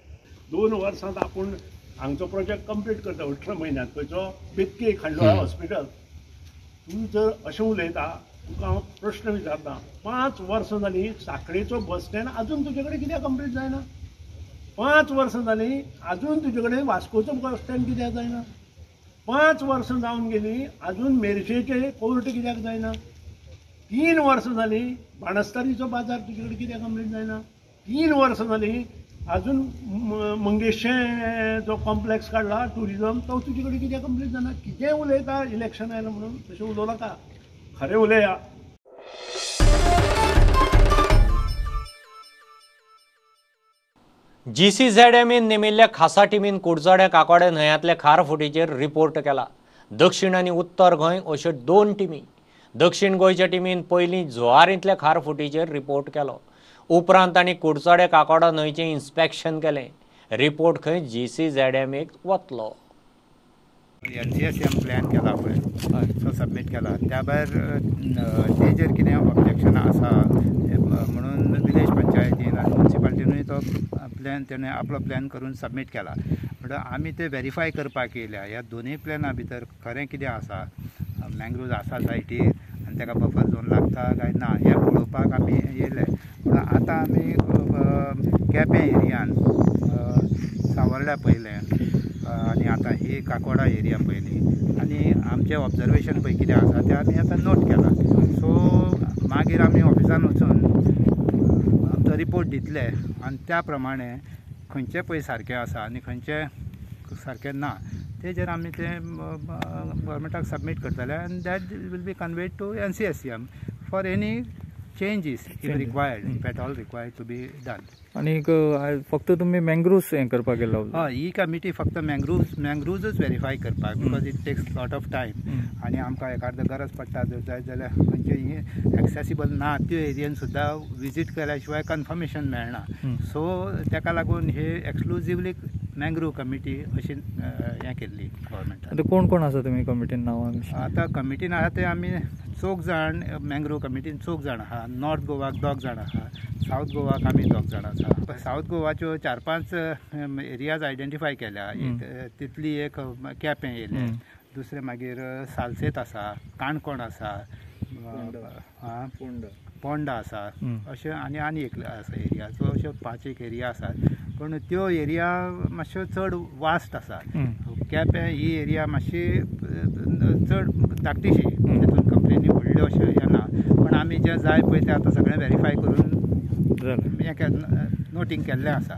2 वर्सांत आपूण हांगचो प्रोजेक्ट कंप्लीट करता 18 म्हयन्यांत, खंयचो बेतके खांडोळा हॉस्पिटल. तूं जर अशें उलयता, तुका हांव प्रश्न विचारता, 5 वर्सां जालीं साखळेचो बस स्टँड अजून तुजे कडेन कित्याक कंप्लीट जायना? 5 वर्सां जालीं अजून तुजे कडेन वास्कोचो बस स्टँड कित्याक जायना? 5 वर्सां जावन गेलीं अजून मेरशेचें कोर्ट कित्याक जायना? 3 वर्सां जालीं बाणस्तारीचो बाजार तुजे कडेन कित्याक कंप्लीट जायना? 3 वर्सां जालीं अजून मंगेशें जो कॉम्प्लेक्स काडला ट्युरिजम तो तुजे कडेन कित्याक कंप्लीट जायना? कितें उलयता इलेक्शन आयलां म्हणून तशें उलोवं नाका, खरें उलया. जीसीझेडएमएन नेमिल्ल्या खासा टिमीन कुडचड्या काकोडे न्हंयांतल्या खारफुटीचेर रिपोर्ट केला. दक्षिण आनी उत्तर गोंय अश्यो 2 टिमी. दक्षिण गोंयच्या टिमीन पयलीं जुवारींतल्या खारफुटीचेर रिपोर्ट केलो, उपरांत तांणी कुडचड्या काकोडा न्हंयचें इन्स्पेक्शन केलें. रिपोर्ट खंय जीसीझेडएमएक वतलो. एनसीएसएम प्लॅन केला पळय, सो सबमीट केला. त्या भायर तेजेर कितें ऑब्जेक्शन आसा म्हणून विलेज पंचायतीन आनी मुन्सिपालिटीनूय तो प्लॅन तेणें आपलो प्लॅन करून सबमीट केला. म्हणटकच आमी ते वेरीफाय करपाक येयल्या ह्या दोनूय प्लॅना भितर खरें कितें आसा, मँग्रोव्ज आसा सायटीर आनी ताका बफर झोन लागता काय ना हें पळोवपाक आमी येयले. पूण आतां आमी केपें एरियान सावर्ड्या पळयलें आनी आतां ही काकोडा एरिया पळयली आनी आमचें ऑब्जर्वेशन पळय कितें आसा तें आमी आतां नोट केलां. सो मागीर आमी ऑफिसान वचून आमचो रिपोर्ट दितले आनी त्या प्रमाणे खंयचें पळय सारकें आसा आनी खंयचें सारकें ना तेजेर आमी तें गव्हर्मेंटाक सबमीट करतले आनी that will be conveyed to NCSCM for any changes if required, if at all required to be done. आनीक फक्त तुमी मँग्रोव्स हें करपाक गेला? हय, ही कमिटी फक्त मँग्रोव्जच वेरीफाय करपाक, because it takes lot of time आनी आमकां एखाद्रो गरज पडटा जर जाय जाल्यार खंयचे एक्सेसिबल ना त्यो एरियन सुद्दां विजीट केल्या शिवाय कन्फर्मेशन मेळना. सो ताका लागून हे एक्सक्लुजिवली मँग्रोव कमिटी अशी हें केल्ली गव्हर्मेंटान. आतां कोण कोण आसा तुमी कमिटीन नांवां? आतां कमिटीन आसा ते आमी 4 जाण, मँग्रोव कमिटीन 4 जाण आहा. नॉर्थ गोवाक 2 जाण आहा, सावथ गोवाक आमी 2 जाण आसा. सावथ गोवाच्यो 4-5 एरियाज आयडेंटिफाय केल्या. तितली एक केपें येयलें, दुसरें मागीर सालसेत आसा, काणकोण आसा, पोंडा आसा, अशें आनी आनी एक आसा एरिया. सो अश्यो 5-1 एरिया आसात, पूण त्यो एरिया मातश्यो चड वास्ट आसा. केपें ही एरिया मातशी चड धाकटीशी, तितून कंप्लेनी व्हडल्यो अश्यो येना, पूण आमी जें जाय पळय तें आतां सगळें वेरीफाय करून हें नोटींग केल्लें आसा.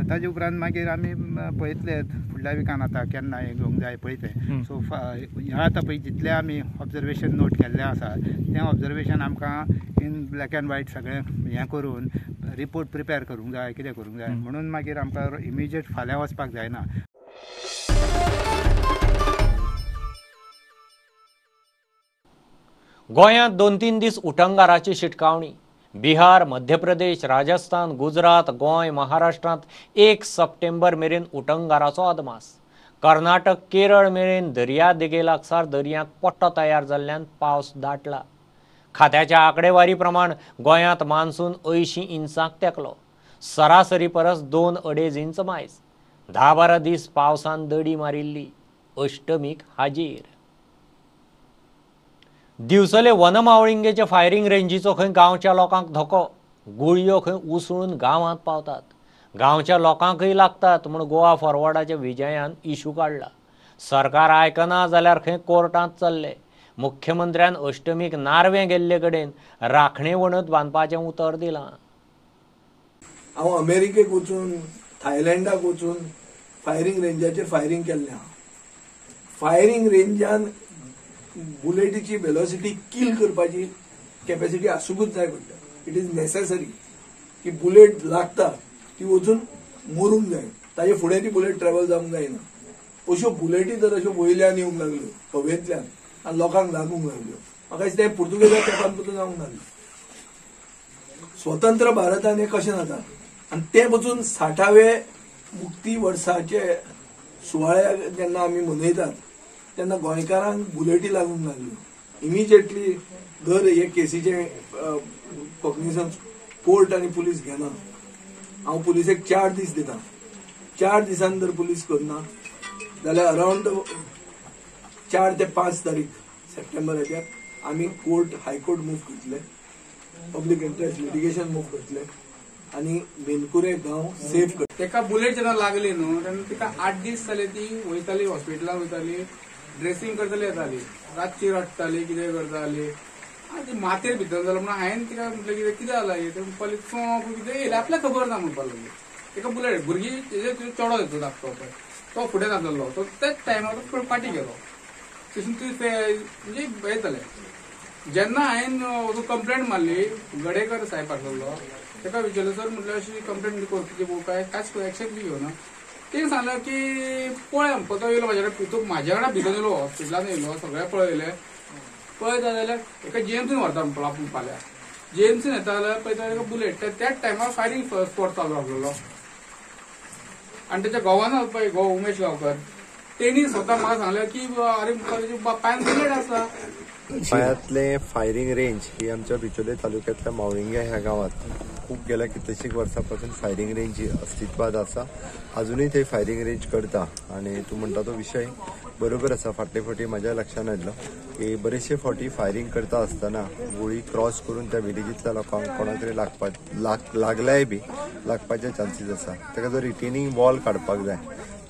ताजे उपरांत मागीर आमी पळयतले फुडल्या विकान आतां केन्ना हें घेवंक जाय पळय तें. सो ह्या आतां पळय जितलें आमी ऑब्जर्वेशन नोट केल्लें आसा तें ऑब्जर्वेशन आमकां इन ब्लॅक एंड व्हायट सगळें हें करून रिपोर्ट प्रिपेर करूंक जाय, कितें करूंक जाय म्हणून मागीर आमकां इमिजिएट फाल्यां वचपाक जायना. गोंयांत 2-3 दीस उटंगाराची शिटकावणी. बिहार, मध्य प्रदेश, राजस्थान, गुजरात, गोंय, महाराष्ट्रांत 1 सप्टेंबर मेरेन उटंगाराचो अदमास. कर्नाटक, केरळ मेरेन दर्या देगे लागसार दर्यांत पट्टो तयार जाल्ल्यान पावस दाटला. खात्याच्या आंकडेवारी प्रमाण गोंयांत मान्सून 80 इंचांक तेंकलो. सरासरी परस 2-2.5 इंच मायज. 10-12 दीस पावसान दडी मारिल्ली. अष्टमीक हाजीर. दिवचले वनमावळिंगेचे फायरिंग रेंजीचो खंय गांवच्या लोकांक धोको. गुळयो खंय उसळून गांवांत पावतात, गांवच्या लोकांकय लागतात म्हूण गोवा फॉरवर्डाच्या विजयान इशू काडला. सरकार आयकना जाल्यार खंय कोर्टांत चल्ले. मुख्यमंत्र्यान अष्टमीक नार्वे गेल्ले कडेन राखणे वणत बांदपाचें उतर दिलां. हांव अमेरिकेक वचून, थायलंडाक वचून फायरिंग रेंजाचेर फायरिंग केल्लें आहा. फायरिंग रेंजान बुलेटीची वेलोसिटी किल करपाची कॅपॅसिटी आसूंकूच जाय पडटा. It is necessary की बुलेट लागता ती वचून मरूंक जाय, ताजे फुडें ती बुलेट ट्रॅवल जावंक जायना. अश्यो बुलेटी तर अश्यो वयल्यान येवंक लागल्यो हवेंतल्यान आनी लोकांक लागूंक लागल्यो. म्हाका दिसता हें पुर्तुगेजा तेंपान पसून जावंक लागलें. स्वतंत्र भारतान हें कशें जाता आनी तें पसून 60व्या मुक्ती वर्साचे सुवाळ्याक जेन्ना आमी मनयतात तेन्ना गोंयकारांक बुलेटी लागूंक लागल्यो. इमिजिएटली जर हे केसीचें कॉग्निसन्स कोर्ट आनी पुलीस घेना, हांव पुलिसेक 4 दीस दिता. 4 दिसान जर पुलीस करना जाल्यार अरावंड 4 ते 5 तारीख सप्टेंबराचेर आमी कोर्ट हायकोर्ट मूव करतले, पब्लीक इंट्रस्ट लिटिगेशन मूव करतले आनी मेनकुरे गांव सेफ करतले. तेका बुलेट जेन्ना लागली न्हू तेन्ना तिका 8 दीस जाले ती वयताली हॉस्पिटलान वयताली, ड्रेसिंग करताली, येताली, रातची रडटाली, कितें करताली. आनी माथेर भितर जालो म्हणून हांवें तिका म्हटलें कितें कितें जालां हें, तें म्हणपाक लागली कितें येयलें आपल्याक खबर ना म्हणपाक लागली. तेका बुलेट भुरगीं तेजेर चेडो येतो धाकटो पळय तो फुडें नासलो, तो त्याच टायमार तो फाटीं गेलो, थंयसून ती म्हणजे हें जालें. जेन्ना हांवें कंप्लेंट मारली, गडेकर साहेब आसलेलो तेका विचारलें, सर म्हटलें अशी कंप्लेंट करची काय कांयच एक्शन बी घेवना. तेणें सांगलें की पळय आमकां, तो येयलो म्हाज्या कडेन, म्हाज्या कडेन भितर येयलो, हॉस्पिटलान येयलो, सगळें पळयलें. पळयता जाल्यार एका जीएमसीन व्हरता म्हणपाक आपूण फाल्यां जीएमसीन येता जाल्यार पळयता एका बुलेट, त्याच टायमार फायरींग स्पॉट चालू आसलेलो. आनी तेच्या घोवान पळय घोव उमेश गांवकर तेणी स्वता म्हाका सांगलें की अरे पांयान बुलेट आसा. गोंयांतलें फायरींग रेंज ही आमच्या बिचोले तालुक्यांतल्या मावळिंग्या ह्या गांवांत खूब गेल्या कितलेशीक वर्सां पासून फायरींग रेंज ही अस्तित्वात आसा. अजुनूय थंय फायरींग रेंज करता आनी तूं म्हणटा तो विशय बरोबर आसा. फाटले फावटी म्हाज्या लक्षान आयलो की बरेचशे फावटी फायरींग करता आसतना गुळी क्रॉस करून त्या विलेजींतल्या लोकांक कोणाक तरी लागल्याय बी लागपाचे चान्सीस आसा. ताका जो रिटेनिंग वॉल काडपाक जाय,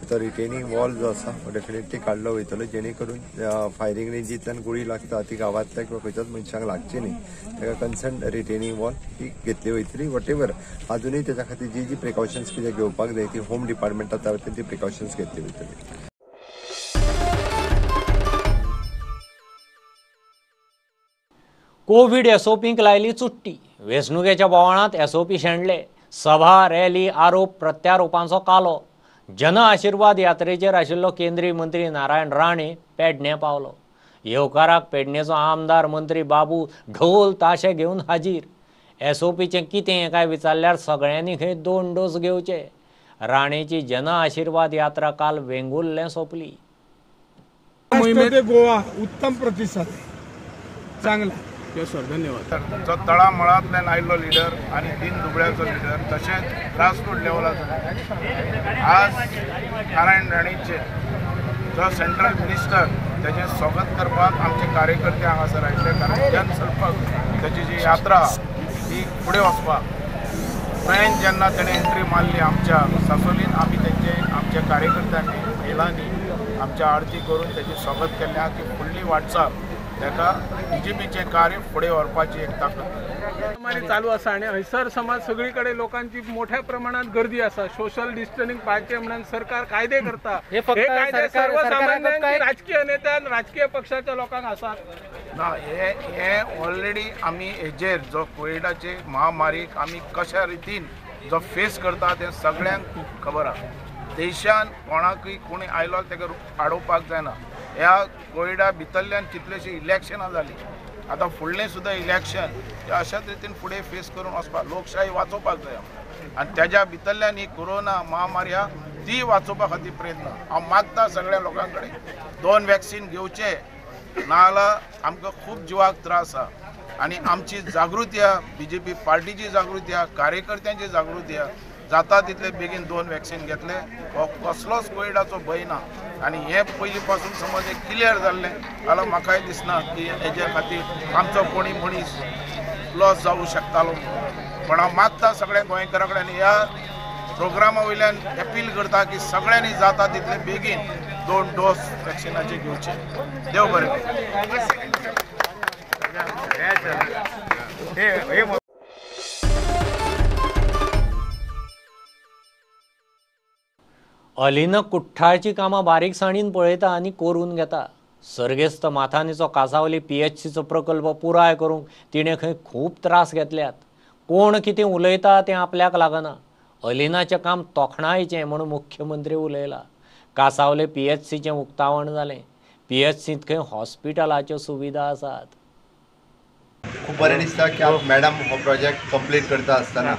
तो रिटेनिंग वॉल जो आसा तो डेफिनेटली काडलो वयतलो, जेणे करून फायरींग रेंजींतल्यान गुळी लागता ती गांवांतल्या किंवा खंयच्याच मनशांक लागची न्ही. ताका कन्सर्न रिटेनिंग वॉल ही घेतली वयतली. What ever अजुनूय तेच्या खातीर जी जी प्रिकॉशन्स कितें घेवपाक जाय ती होम डिपार्टमेंटा वतीन ती प्रिकॉशन्स घेतली वयतली. कोवीड एसओपींक लायली चुट्टी. वेंचणुकेच्या बोवाळांत एसओपी शेणले. सभा रॅली आरोप प्रत्यारोपांचो कालो. जन आशिर्वाद यात्रेचेर आशिल्लो केंद्रीय मंत्री नारायण राणे पेडणे पावलो. येवकाराक पेडणेचो आमदार मंत्री बाबू ढोल ताशे घेवन हाजीर. एसओपीचें कितें काय विचारल्यार सगळ्यांनी खंय 2 डोस घेवचे. राणेची जन आशिर्वाद यात्रा काल वेंगुर्लें सोंपली. गोवा उत्तम प्रतिसाद चांगला. सर धन्यवाद. जो तळामळांतल्यान आयिल्लो लिडर आनी दीन दुबळ्याचो लिडर तशेंच ग्रासरूट लेवलाचो आज नारायण राणेचे जो सेंट्रल मिनिस्टर तेजें स्वागत करपाक आमचे कार्यकर्ते हांगासर आयिल्ले, कारण जनसंपर्क तेजी जी यात्रा ही फुडें वचपाक ट्रेन जेन्ना तेणें एंट्री मारली आमच्या सासोलीन, आमी तेंचे आमच्या कार्यकर्त्यांनी महिलांनी आमच्या आरती करून तेजें स्वागत केल्लें आहा की फुडली वाटचाल ताका बीजेपीचें कार्य फुडें व्हरपाची एक ताकद चालू आसा. आनी हयसर समाज सगळी कडेन लोकांची मोठ्या प्रमाणात गर्दी आसा. सोशल डिस्टन्सिंग पाळचें म्हणून सरकार कायदे करता. हे कायदे सर्वसामान्यांक राजकीय नेत्यान राजकीय पक्षाच्या लोकांक आसात ना. हे ऑलरेडी आमी हेजेर जो कोविडाचे महामारीक आमी कशा रितीन जो फेस करता तें सगळ्यांक खबर आसा. देशान कोणाकूय कोणी आयलो ताका आडोवपाक जायना. ह्या कोविडा भितरल्यान कितलेशीं इलेक्शनां जालीं, आतां फुडलें सुद्दां इलेक्शन अशाच रितीन फुडें फेस करून वचपाक लोकशाही वाचोवपाक जाय आनी तेज्या भितरल्यान ही कोरोना महामारी आहा ती वाचोवपा खातीर प्रयत्न हांव मागता सगळ्या लोकां कडेन 2 वॅक्सीन घेवचे, नाजाल्यार आमकां खूब जिवाक त्रास आहा. आनी आमची जागृती आहा, बीजेपी पार्टीची जागृती आहा, कार्यकर्त्यांची जागृती आहा, जाता तितले बेगीन 2 वॅक्सीन घेतले हो कसलोच कोविडाचो भंय ना. आनी हें पयलीं पासून समज एक क्लियर जाल्लें जाल्यार म्हाकाय दिसना की हेजे खातीर आमचो कोणी मनीस लॉस जावूं शकतालो. पण हांव मागता सगळ्या गोंयकारां कडेन आनी ह्या प्रोग्रामा वयल्यान अपील करता की सगळ्यांनी जाता तितले बेगीन 2 डोस वॅक्सिनाचे घेवचे. देव बरें करूं. अलिना कुठ्ठाळची कामां बारीकसाणीन पळयता आनी करून घेता. सर्गेस्त माथानीचो कासावली पीएचसीचो प्रकल्प पुराय करूंक तिणें खंय खूब त्रास घेतल्यात. कोण कितें उलयता तें आपल्याक लागना. अलिनाचें काम तोखणायचें म्हूण मुख्यमंत्री उलयला. कासावले पीएचसीचें उक्तावण जालें. पीएचसींत खंय हॉस्पिटलाच्यो सुविधा आसात. खूब बरें दिसता की हांव मॅडम हो प्रोजेक्ट कंप्लीट करता आसतना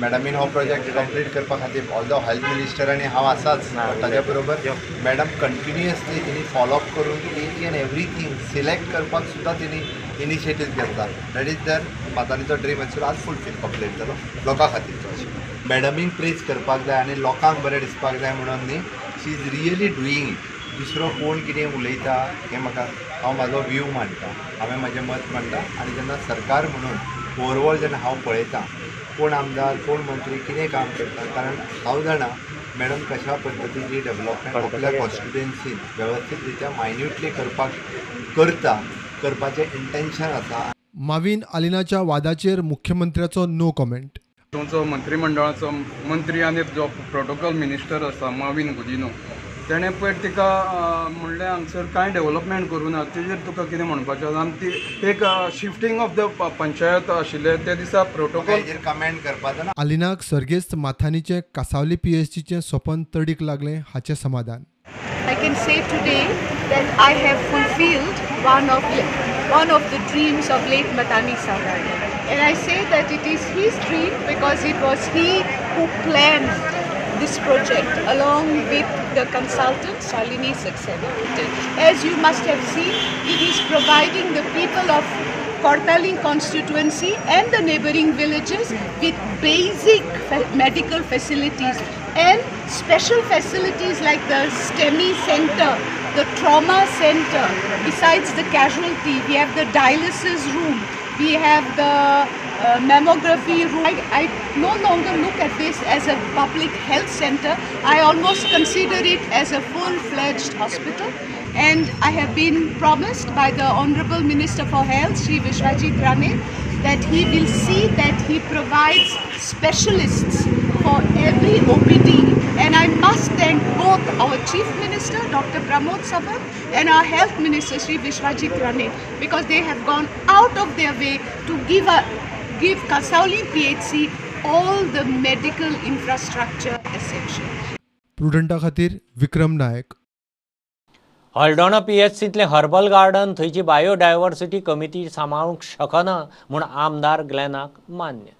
मॅडमीन हो प्रोजेक्ट कंप्लीट करपा खातीर ऑल the health minister आनी हांव आसाच, ताज्या बरोबर मॅडम कंटिन्युअसली तिणी फॉलोअप करून ईच एंड एवरीथींग सिलेक्ट करपाक सुद्दां तिणी इनिशिएटीव घेतला. That is there मातानीचो ड्रीम आशिल्लो आज फुलफील कंप्लीट जालो लोकां खातीरचो. अशें मॅडमीक प्रेज करपाक जाय आनी लोकांक बरें दिसपाक जाय म्हणून न्ही, she is really doing it. दुसरो कोण कितें उलयता हें म्हाका, हांव म्हाजो व्यू मांडटा, हांवें म्हाजें मत मांडटा. आनी जेन्ना सरकार म्हणून ओवरऑल जेन्ना हांव पळयतां कोण आमदार कोण मंत्री कितें काम करता, कारण हांव जाणा मॅडम कशा पद्दतीची डेवलपमेंट आपल्या कॉन्स्टिट्युएन्सीन वेवस्थीत रित्या मायन्युटली करपाक करता, करपाचें इंटेन्शन आसा. माविन आलिनाच्या वादाचेर मुख्यमंत्र्याचो नो कॉमेंट. तुमचो मंत्रिमंडळाचो मंत्री आनी जो प्रोटोकॉल मिनिस्टर आसा माविन गुदिन्हो, तेणें पयर तिका म्हणलें हांगसर कांय डेवलपमेंट करूं ना, तेजेर तुका कितें म्हणपाचें आसा? आनी ती एक शिफ्टींग ऑफ the panchayat आशिल्लें त्या दिसा प्रोटोकॉल कमेंट करपाचो ना. आलिनाक सर्गेस्त माथानीचें कासावली पीएचसीचें सपन तडीक लागलें हाचें समाधान. I can say today that I have fulfilled one of the dreams of late Matani Saldanha. And I say that it is his dream because it was he who planned this project along with the consultant Shalini Saxena. As you must have seen, it is providing the people of Cortalim constituency and the neighboring villages with basic medical facilities and special facilities like the STEMI center, the trauma center. Besides the casualty, we have the dialysis room, we have the mammography room. I no longer look at this as a public health center. I almost consider it as a full-fledged hospital. And I have been promised by the Honorable Minister for Health, Shri Vishwajit Rane, that he will see that he provides specialists for every OPD. And I must thank both our Chief Minister, Dr. Pramod Sawant, and our Health Minister, Shri Vishwajit Rane, because they have gone out of their way to give Cansaulim PHC all the medical infrastructure essential. प्रुडंटा खातीर विक्रम नायक. हळदोणा पीएचसींतलें हर्बल गार्डन थंयची बायोडायव्हर्सिटी कमिटी सांबाळूंक शकना म्हूण आमदार ग्लॅनाक मान्य.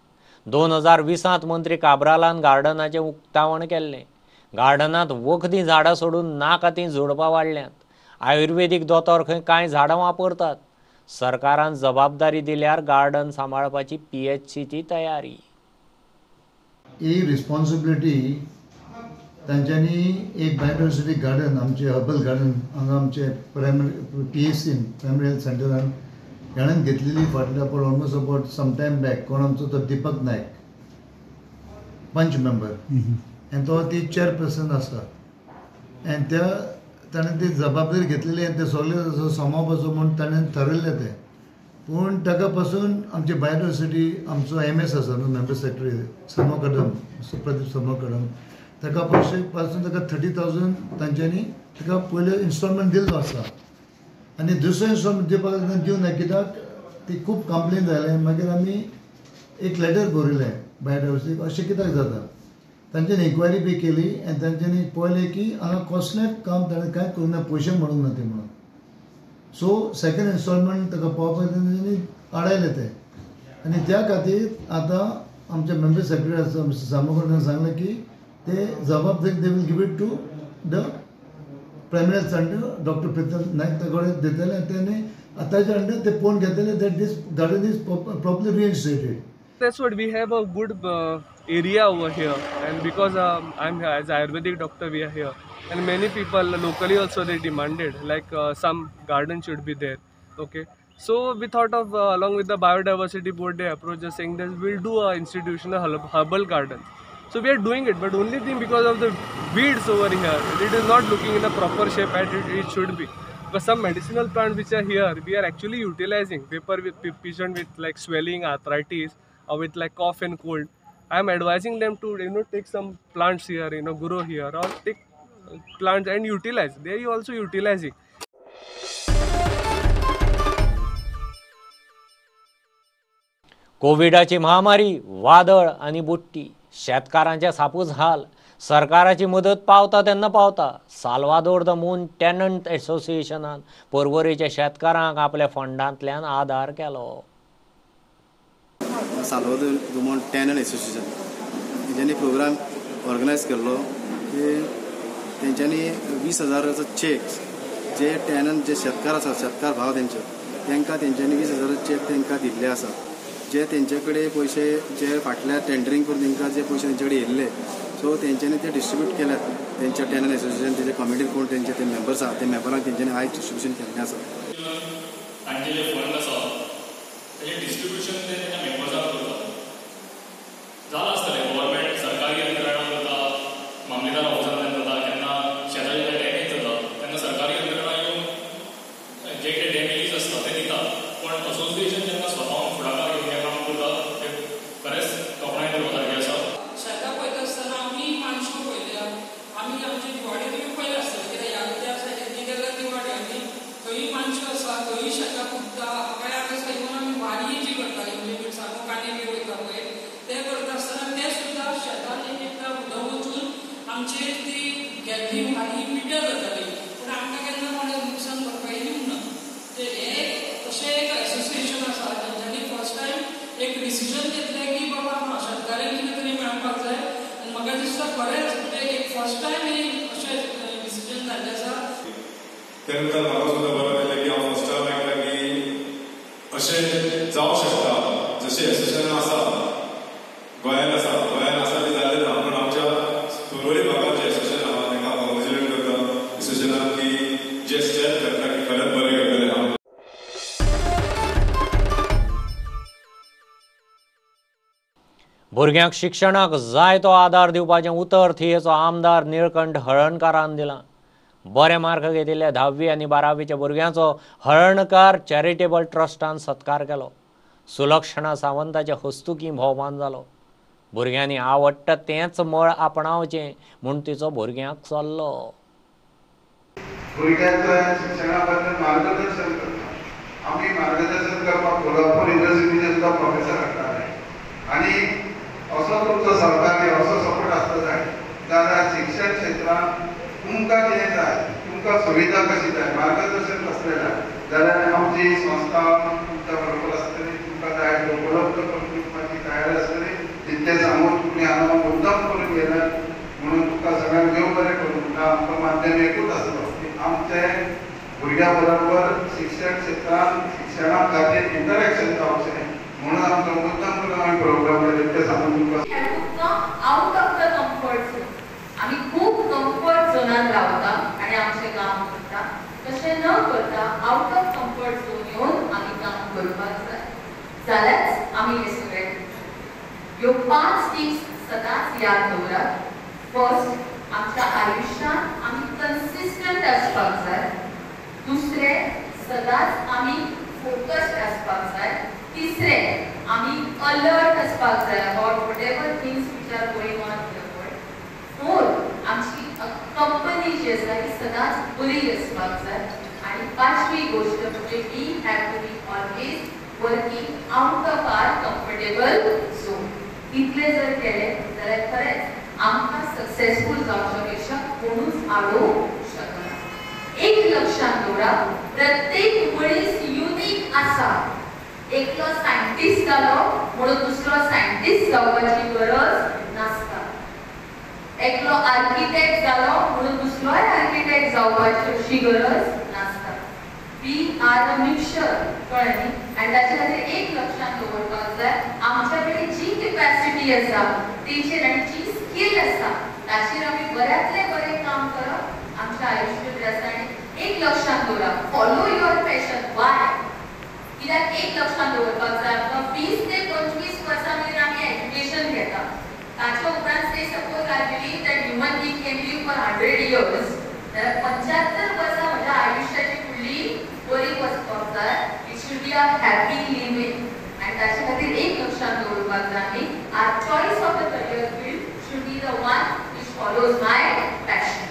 2020 मंत्री काब्रालान गार्डनाचें उक्तावण केल्लें. गार्डनांत वखदी झाडां सोडून नाका तीं झुडपां वाडल्यांत. आयुर्वेदीक दोतोर खंय कांय झाडां वापरतात. सरकारान जबाबदारी दिल्यार गार्डन सांबाळपाची पीएचसीची तयारी. ही रिस्पॉन्सिबिलिटी तांच्यांनी एक बायोडायवर्सिटी गार्डन आमचे हर्बल गार्डन हांगा आमचे प्रायमरी पीएचसीन प्रायमरी हेल्थ सेंटरान ताणें घेतलेली फाटल्या पण almost about some time back. कोण आमचो तो दीपक नायक पंच मेंबर आनी तो ती चेअरपर्सन आसा आनी त्या ताणें ती जबाबदारी घेतलेली आनी ते सगळे सांबाळपाचो म्हूण ताणें थारयल्लें तें. पूण ताका पासून आमची बायोडायवर्सिटी आमचो एम एस आसा न्हू मेंबर सेक्रेटरी सामो कदम, प्रदीप सामो कदम, ताका पयशे पासून ताका 30,000 तांच्यांनी ताका पयलो इन्स्टॉलमेंट दिल्लो आसा आनी दुसरो इन्स्टॉलमेंट दिवपाक दिवना कित्याक ती खूब कंप्लेन जालें. मागीर आमी एक लेटर बरयलें बायोडायवर्सिटी अशें कित्याक जाता, तांच्यांनी इन्क्वायरी बी केली आनी तांच्यांनी पळयलें की हांगा कसलेंच काम ताणें कांय करूंक ना, पयशे म्हणूंक ना ते म्हणून. सो सेकंड इन्स्टॉलमेंट ताका पावपाक तांच्यांनी आडायलें तें आनी त्या खातीर आतां आमचे मेंबर सेक्रेटरी आसा मिस्टर सामोकर सांगलें की ते जबाबदारी they will give it to the primary health centre doctor Pritam Naik ताका दितले आनी तेणे आतांच्या अंडर ते पळोवन घेतले that this garden is properly reinstated. That's what we have a good area over here, and because I'm here as Ayurvedic doctor, we are here, and many people locally also they demanded like some garden should be there. Okay, so we thought of along with the biodiversity board, they approached us saying that we'll do a institutional herbal garden. So we are doing it, but only thing because of the weeds over here, it is not looking in a proper shape as it should be. Because some medicinal plants which are here, we are actually utilizing. Paper with patient with like swelling, arthritis, or with like cough and cold. I am advising them to take some plants here, grow here, or take plants and utilize. They are also utilizing. कोविडाची महामारी, वादळ आनी बुडटी, शेतकारांचे सापूच हाल. सरकाराची मदत पावता तेन्ना पावता. साल्वादोर the moon tenant एसोसिएशनान पर्वरेच्या शेतकारांक आपल्या फंडांतल्यान आदार केलो. Salvador the moon tenant association तेंच्यांनी प्रोग्राम ऑर्गनायज केल्लो की तेंच्यांनी 20,000 चेक जे टेनंट जे शेतकार आसा, शेतकार भाव तेंचे, तांकां तेंच्यांनी 20,000 चेक तांकां दिल्ले आसा. जे तेंचे कडेन पयशे जे फाटल्या टेंडरींग करून तेंकां जे पयशे तेंचे कडेन येयल्ले सो तेंच्यांनी ते डिस्ट्रिब्यूट केल्यात. तेंच्या टॅनर एसोसिएशन तेंच्या कमिटीन कोण तेंचे ते मेंबर्स आहा ते मेंबरांक तेंच्यांनी आयज डिस्ट्रिब्युशन केल्लें आसा. तांचे जे फंड आसा ताचें डिस्ट्रिब्युशन ते तेंच्या मेंबर्सांक करता. जालां आसतलें, गव्हर्मेंट सरकारी यंत्रणा करता, मामलेदार ऑफिसांतल्यान जाता, केन्ना शेताचे जे डॅमेज जाता तेन्ना सरकारी यंत्रणा येवन जे कितें डॅमेजीस आसता ते दिता. पण असोसिएशन जेन्ना स्वताहून फुडाकार घेवन हें काम करता तें खरेंच तोखणाय करपा सारकें आसा. शेतां पळयता आसतना आमी मानश्यो पळयल्या, आमी आमचे दिवाडे तुमी पळयले आसतले, कित्याक ह्या त्या सायडीन गेल्यार दिवाडे आनी खंय मानश्यो आसा, खंय शेतां पुजता, काय आसा. इवन आमी वारी जी करताली म्हणजे मिरसांगो कांदे बी वयता पळय ते करता आसतना ते सुद्दां शेतान एक एकदां उदक वचून आमचेर ती गेल्ली वारी पिड्ड्यार जाताली. पूण आमकां केन्ना कोणें नुकसान भरपाई दिवंक ना. ते एक अशें एक एसोसिएशन आसा जेंच्यांनी फर्स्ट टायम एक डिसिजन घेतलें की बाबा हां शेतकाऱ्यांक कितें तरी मेळपाक जाय. आनी म्हाका दिसता खरेंच म्हणजे एक फर्स्ट टायम हें अशें डिसिजन जाल्लें आसा. ते नंतर म्हाका सुद्दां बरें मेळ्ळें की हांव फर्स्ट टायम आयकलां की अशें जावं शकता. जशें एसोसिएशन आसा गोंयांत आसा, गोंयांत आसा तें जालें ना, पूण आमच्या पर्वरी भागांत जें एसोसिएशन आसा तांकां हांव कॉंग्रेच्युलेट करता एसोसिएशनाक की जे स्टेप घेतला की खरेंच बरें घेतलें. भुरग्यांक शिक्षणाक जाय तो आदार दिवपाचें उतर थियेचो आमदार निळकंठ हळर्णकारान दिलां. बरे मार्क घेतिल्ल्या 10वी आनी 12वीच्या भुरग्यांचो हळर्णकार चॅरिटेबल ट्रस्टान सत्कार केलो. सुलक्षणा सावंताच्या हस्तुकीं भोवमान जालो. भुरग्यांनी आवडटा तेंच मळ आपणावचें म्हूण तिचो भुरग्यांक सल्लो. भुरग्यांच्या शिक्षणा बद्दल मार्गदर्शन करता. आमी मार्गदर्शन करपाक कोल्हापूर युनिवर्सिटीचे सुद्दां प्रोफेसर हाडटाले आनी असो तुमचो सरकारी असो सपोर्ट आसता जाय जाल्यार शिक्षण क्षेत्रांत तुमकां कितें जाय, तुमकां सुविधा कशी जाय, मार्गदर्शन कसलें जाय जाल्यार आमची संस्था तुमच्या बरोबर आसतली, तुमकां जाय त्यो उपलब्ध करून दिवपाची तयार आसतली. तितलें सांगून तुमी हांगा मुद्दम करून गेल्यात म्हणून तुमकां सगळ्यांक देव बरें करूं. म्हणटा आमकां माध्यम एकूच आसलो की आमचे भुरग्यां बरोबर शिक्षण क्षेत्रांत शिक्षणा खातीर इंटरेक्शन जावचें म्हणून आमकां मुद्दम करून आमी प्रोग्राम केले. ते सांगून तुमकां out of the comfort zone. आमी खूब कम्फर्ट झोनान रावता आनी आमचें काम करता. तशें न करता आउट ऑफ कम्फर्ट झोन येवन आमी काम करपाक जाय, जाल्यारच आमी हें सगळें करूंक शकता. ह्यो 5 टिप्स सदांच याद दवरात. फर्स्ट, आमच्या आयुश्यांत आमी कन्सिस्टंट आसपाक जाय. दुसरें, सदांच आमी फोकस्ड आसपाक जाय. तिसरें, आमी अलर्ट आसपाक जाय about whatever things which are going on in the world. Fourth, आमची कंपनी जी आसा ती सदांच बरी आसपाक जाय. आनी 5वी गोश्ट म्हणजे we have to be always working out of our comfortable zone. इतलें जर केलें जाल्यार खरेंच आमकां सक्सेसफूल जावच्या पेक्षा कोणूच आडोवंक शकना. एक लक्षांत दवरा, प्रत्येक मनीस युनीक आसा. एकलो सायंटिस्ट जालो म्हणून दुसरो सायंटिस्ट जावपाची गरज नासता. एकलो आर्किटेक्ट जालो म्हणून दुसरोय आर्किटेक्ट जावपाची अशी गरज नासता. We are a mixture, कळ्ळें न्ही? आनी ताचे खातीर एक लक्षांत दवरपाक जाय, आमच्या कडेन जी कॅपॅसिटी आसा तेचेर आनी जी स्कील आसा ताचेर आमी बऱ्यांतलें बरें काम करप आमच्या आयुश्य आसा. आनी एक लक्षांत दवरा, फॉलो your passion. वाय? कित्याक एक लक्षांत दवरपाक जाय, आमकां 20 ते 25 वर्सां मेरेन आमी एज्युकेशन घेता. ताच्या उपरांत say suppose I believe that human being can live for 100 years, जाल्यार 75 वर्सां म्हज्या आयुश्याची फुडली बरी वचपाक जाय. It should be a happy living. आनी ताचे खातीर एक लक्षांत दवरपाक जाय आमी, our choice of the career field should be the one which follows my passion.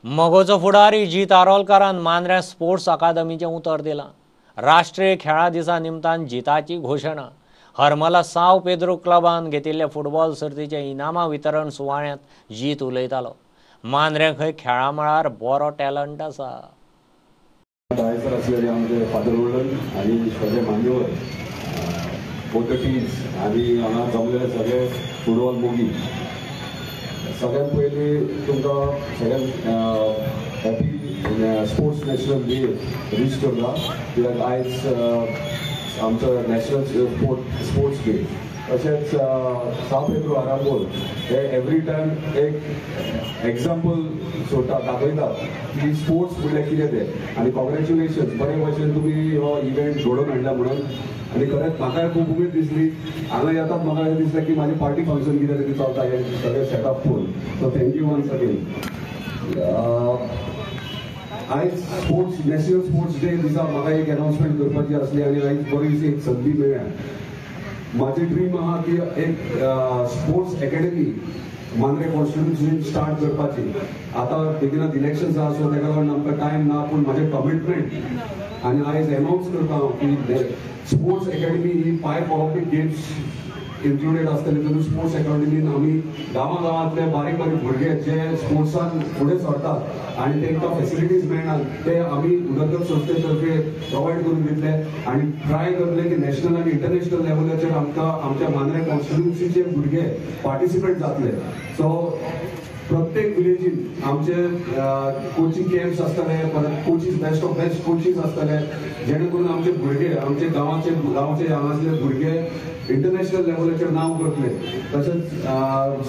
मगोचो फुडारी जीत आरोलकारान मांद्र्या स्पोर्ट्स अकादमीचें उतर दिलां. राष्ट्रीय खेळां दिसा निमतान जिताची घोशणा. हरमला साव पेद्रो क्लबान घेतिल्ल्या फुटबॉल सर्तीच्या इनामां वितरण सुवाळ्यांत जीत उलयतालो. मांद्र्यां खंय खेळां मळार बरो टॅलंट आसा. आयसर आसलेले आमचे फादर रोल्डन आनी सगळे मान्यवर बोथ टीम्स आनी हांगा जमलेले सगळे फुटबॉल मोगी, सगळ्यात पयलीं तुमकां सगळ्यांक happy sports national day rich करता, कित्याक आयज आमचो नॅशनल स्पोर्ट्स डे. तशेंच साव पेद्रू आरांबोल हे एवरी टायम एक एग्जाम्पल सोडटा, दाखयता की स्पोर्ट्स म्हणल्यार कितें तें. आनी कॉंग्रेच्युलेशन्स, बरे भशेन तुमी हो इव्हेंट घडोवन हाडला म्हणून. आनी खरेंच म्हाकाय खूब उमेद दिसली हांगा येतात, म्हाका अशें दिसलें की म्हाजें पार्टी फंक्शन कितें तरी चलता हें सगळें सेटअप पळोवन. So thank you once again. आयज स्पोर्ट्स नॅशनल स्पोर्ट्स डे दिसा म्हाका एक अनाउन्समेंट करपाची आसली आनी आयज बरी एक संदी मेळ्ळ्या. म्हाजी ड्रीम आहा की एक स्पोर्ट्स एकेडमी मांद्रे कॉन्स्टिट्युन्सीन स्टार्ट करपाची. आतां बेगिनात इलेक्शन्स आहा, सो तेका लागून आमकां टायम ना, पूण म्हाजें कमिटमेंट आनी आयज एनाउन्स करता हांव की स्पोर्ट्स एकेडमी ही 5 ऑलिम्पिक गेम्स इन्क्लुडेड आसतले. तातूंत स्पोर्ट्स एकेडमीन आमी गांवां गांवांतले बारीक बारीक भुरगे जे स्पोर्ट्सान फुडें सरतात आनी तांकां फेसिलिटीज मेळनात ते आमी उदरगत संस्थे तर्फे प्रोवायड करून दितले आनी ट्राय करतले की नॅशनल आनी इंटरनॅशनल लेवलाचेर आमकां आमच्या मांद्रे कॉन्स्टिट्युन्सीचे भुरगे पार्टिसिपेट जातले. सो प्रत्येक विलेजीन आमचे कोचिंग कॅम्प्स आसतले, परत coaches best of best coaches आसतले, जेणे करून आमचे भुरगे आमचे गांवाचे गांवचे हांगासले भुरगे इंटरनॅशनल लेवलाचेर नांव करतले. तशेंच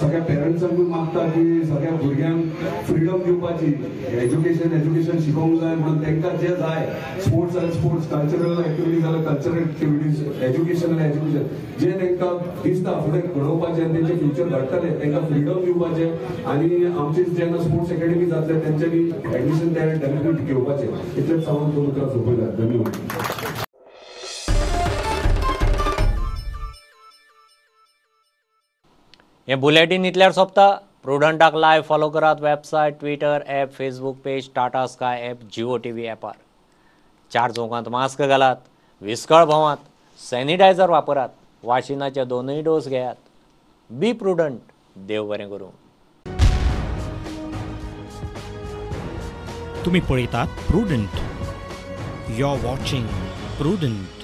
सगळ्या पेरंट्सांकूय मागता की सगळ्या भुरग्यांक फ्रिडम दिवपाची, एज्युकेशन एज्युकेशन शिकोवंक जाय म्हणून तांकां जें जाय, स्पोर्ट्स जाल्यार स्पोर्ट्स, कल्चरल एक्टिविटीज जाल्यार कल्चरल एक्टिविटीज, एज्युकेशन जाल्यार एज्युकेशन, जें तांकां दिसता फुडें घडोवपाचें आनी तेंचें फ्युचर घडटलें तांकां फ्रिडम दिवपाचें. आनी आमची जेन्ना स्पोर्ट्स एकेडमी जातले तेंच्यांनी एडमिशन त्या डेफिनेटली घेवपाचें. इतलेंच सांगून दोन उतरां सोंपयतात. धन्यवाद. हे बुलेटीन इतल्यार सोंपता. प्रुडंटाक लायव्ह फॉलो करात website, Twitter app, Facebook page, Tata Sky app, Jio TV ॲपार. 4 चौकांत मास्क घालात, विस्कळ भोंवात, सॅनिटायझर वापरात, वाशिनाचे 2 डोस घेयात. Be prudent. देव बरें करूं. तुम्ही पळयतात Prudent. You are watching Prudent.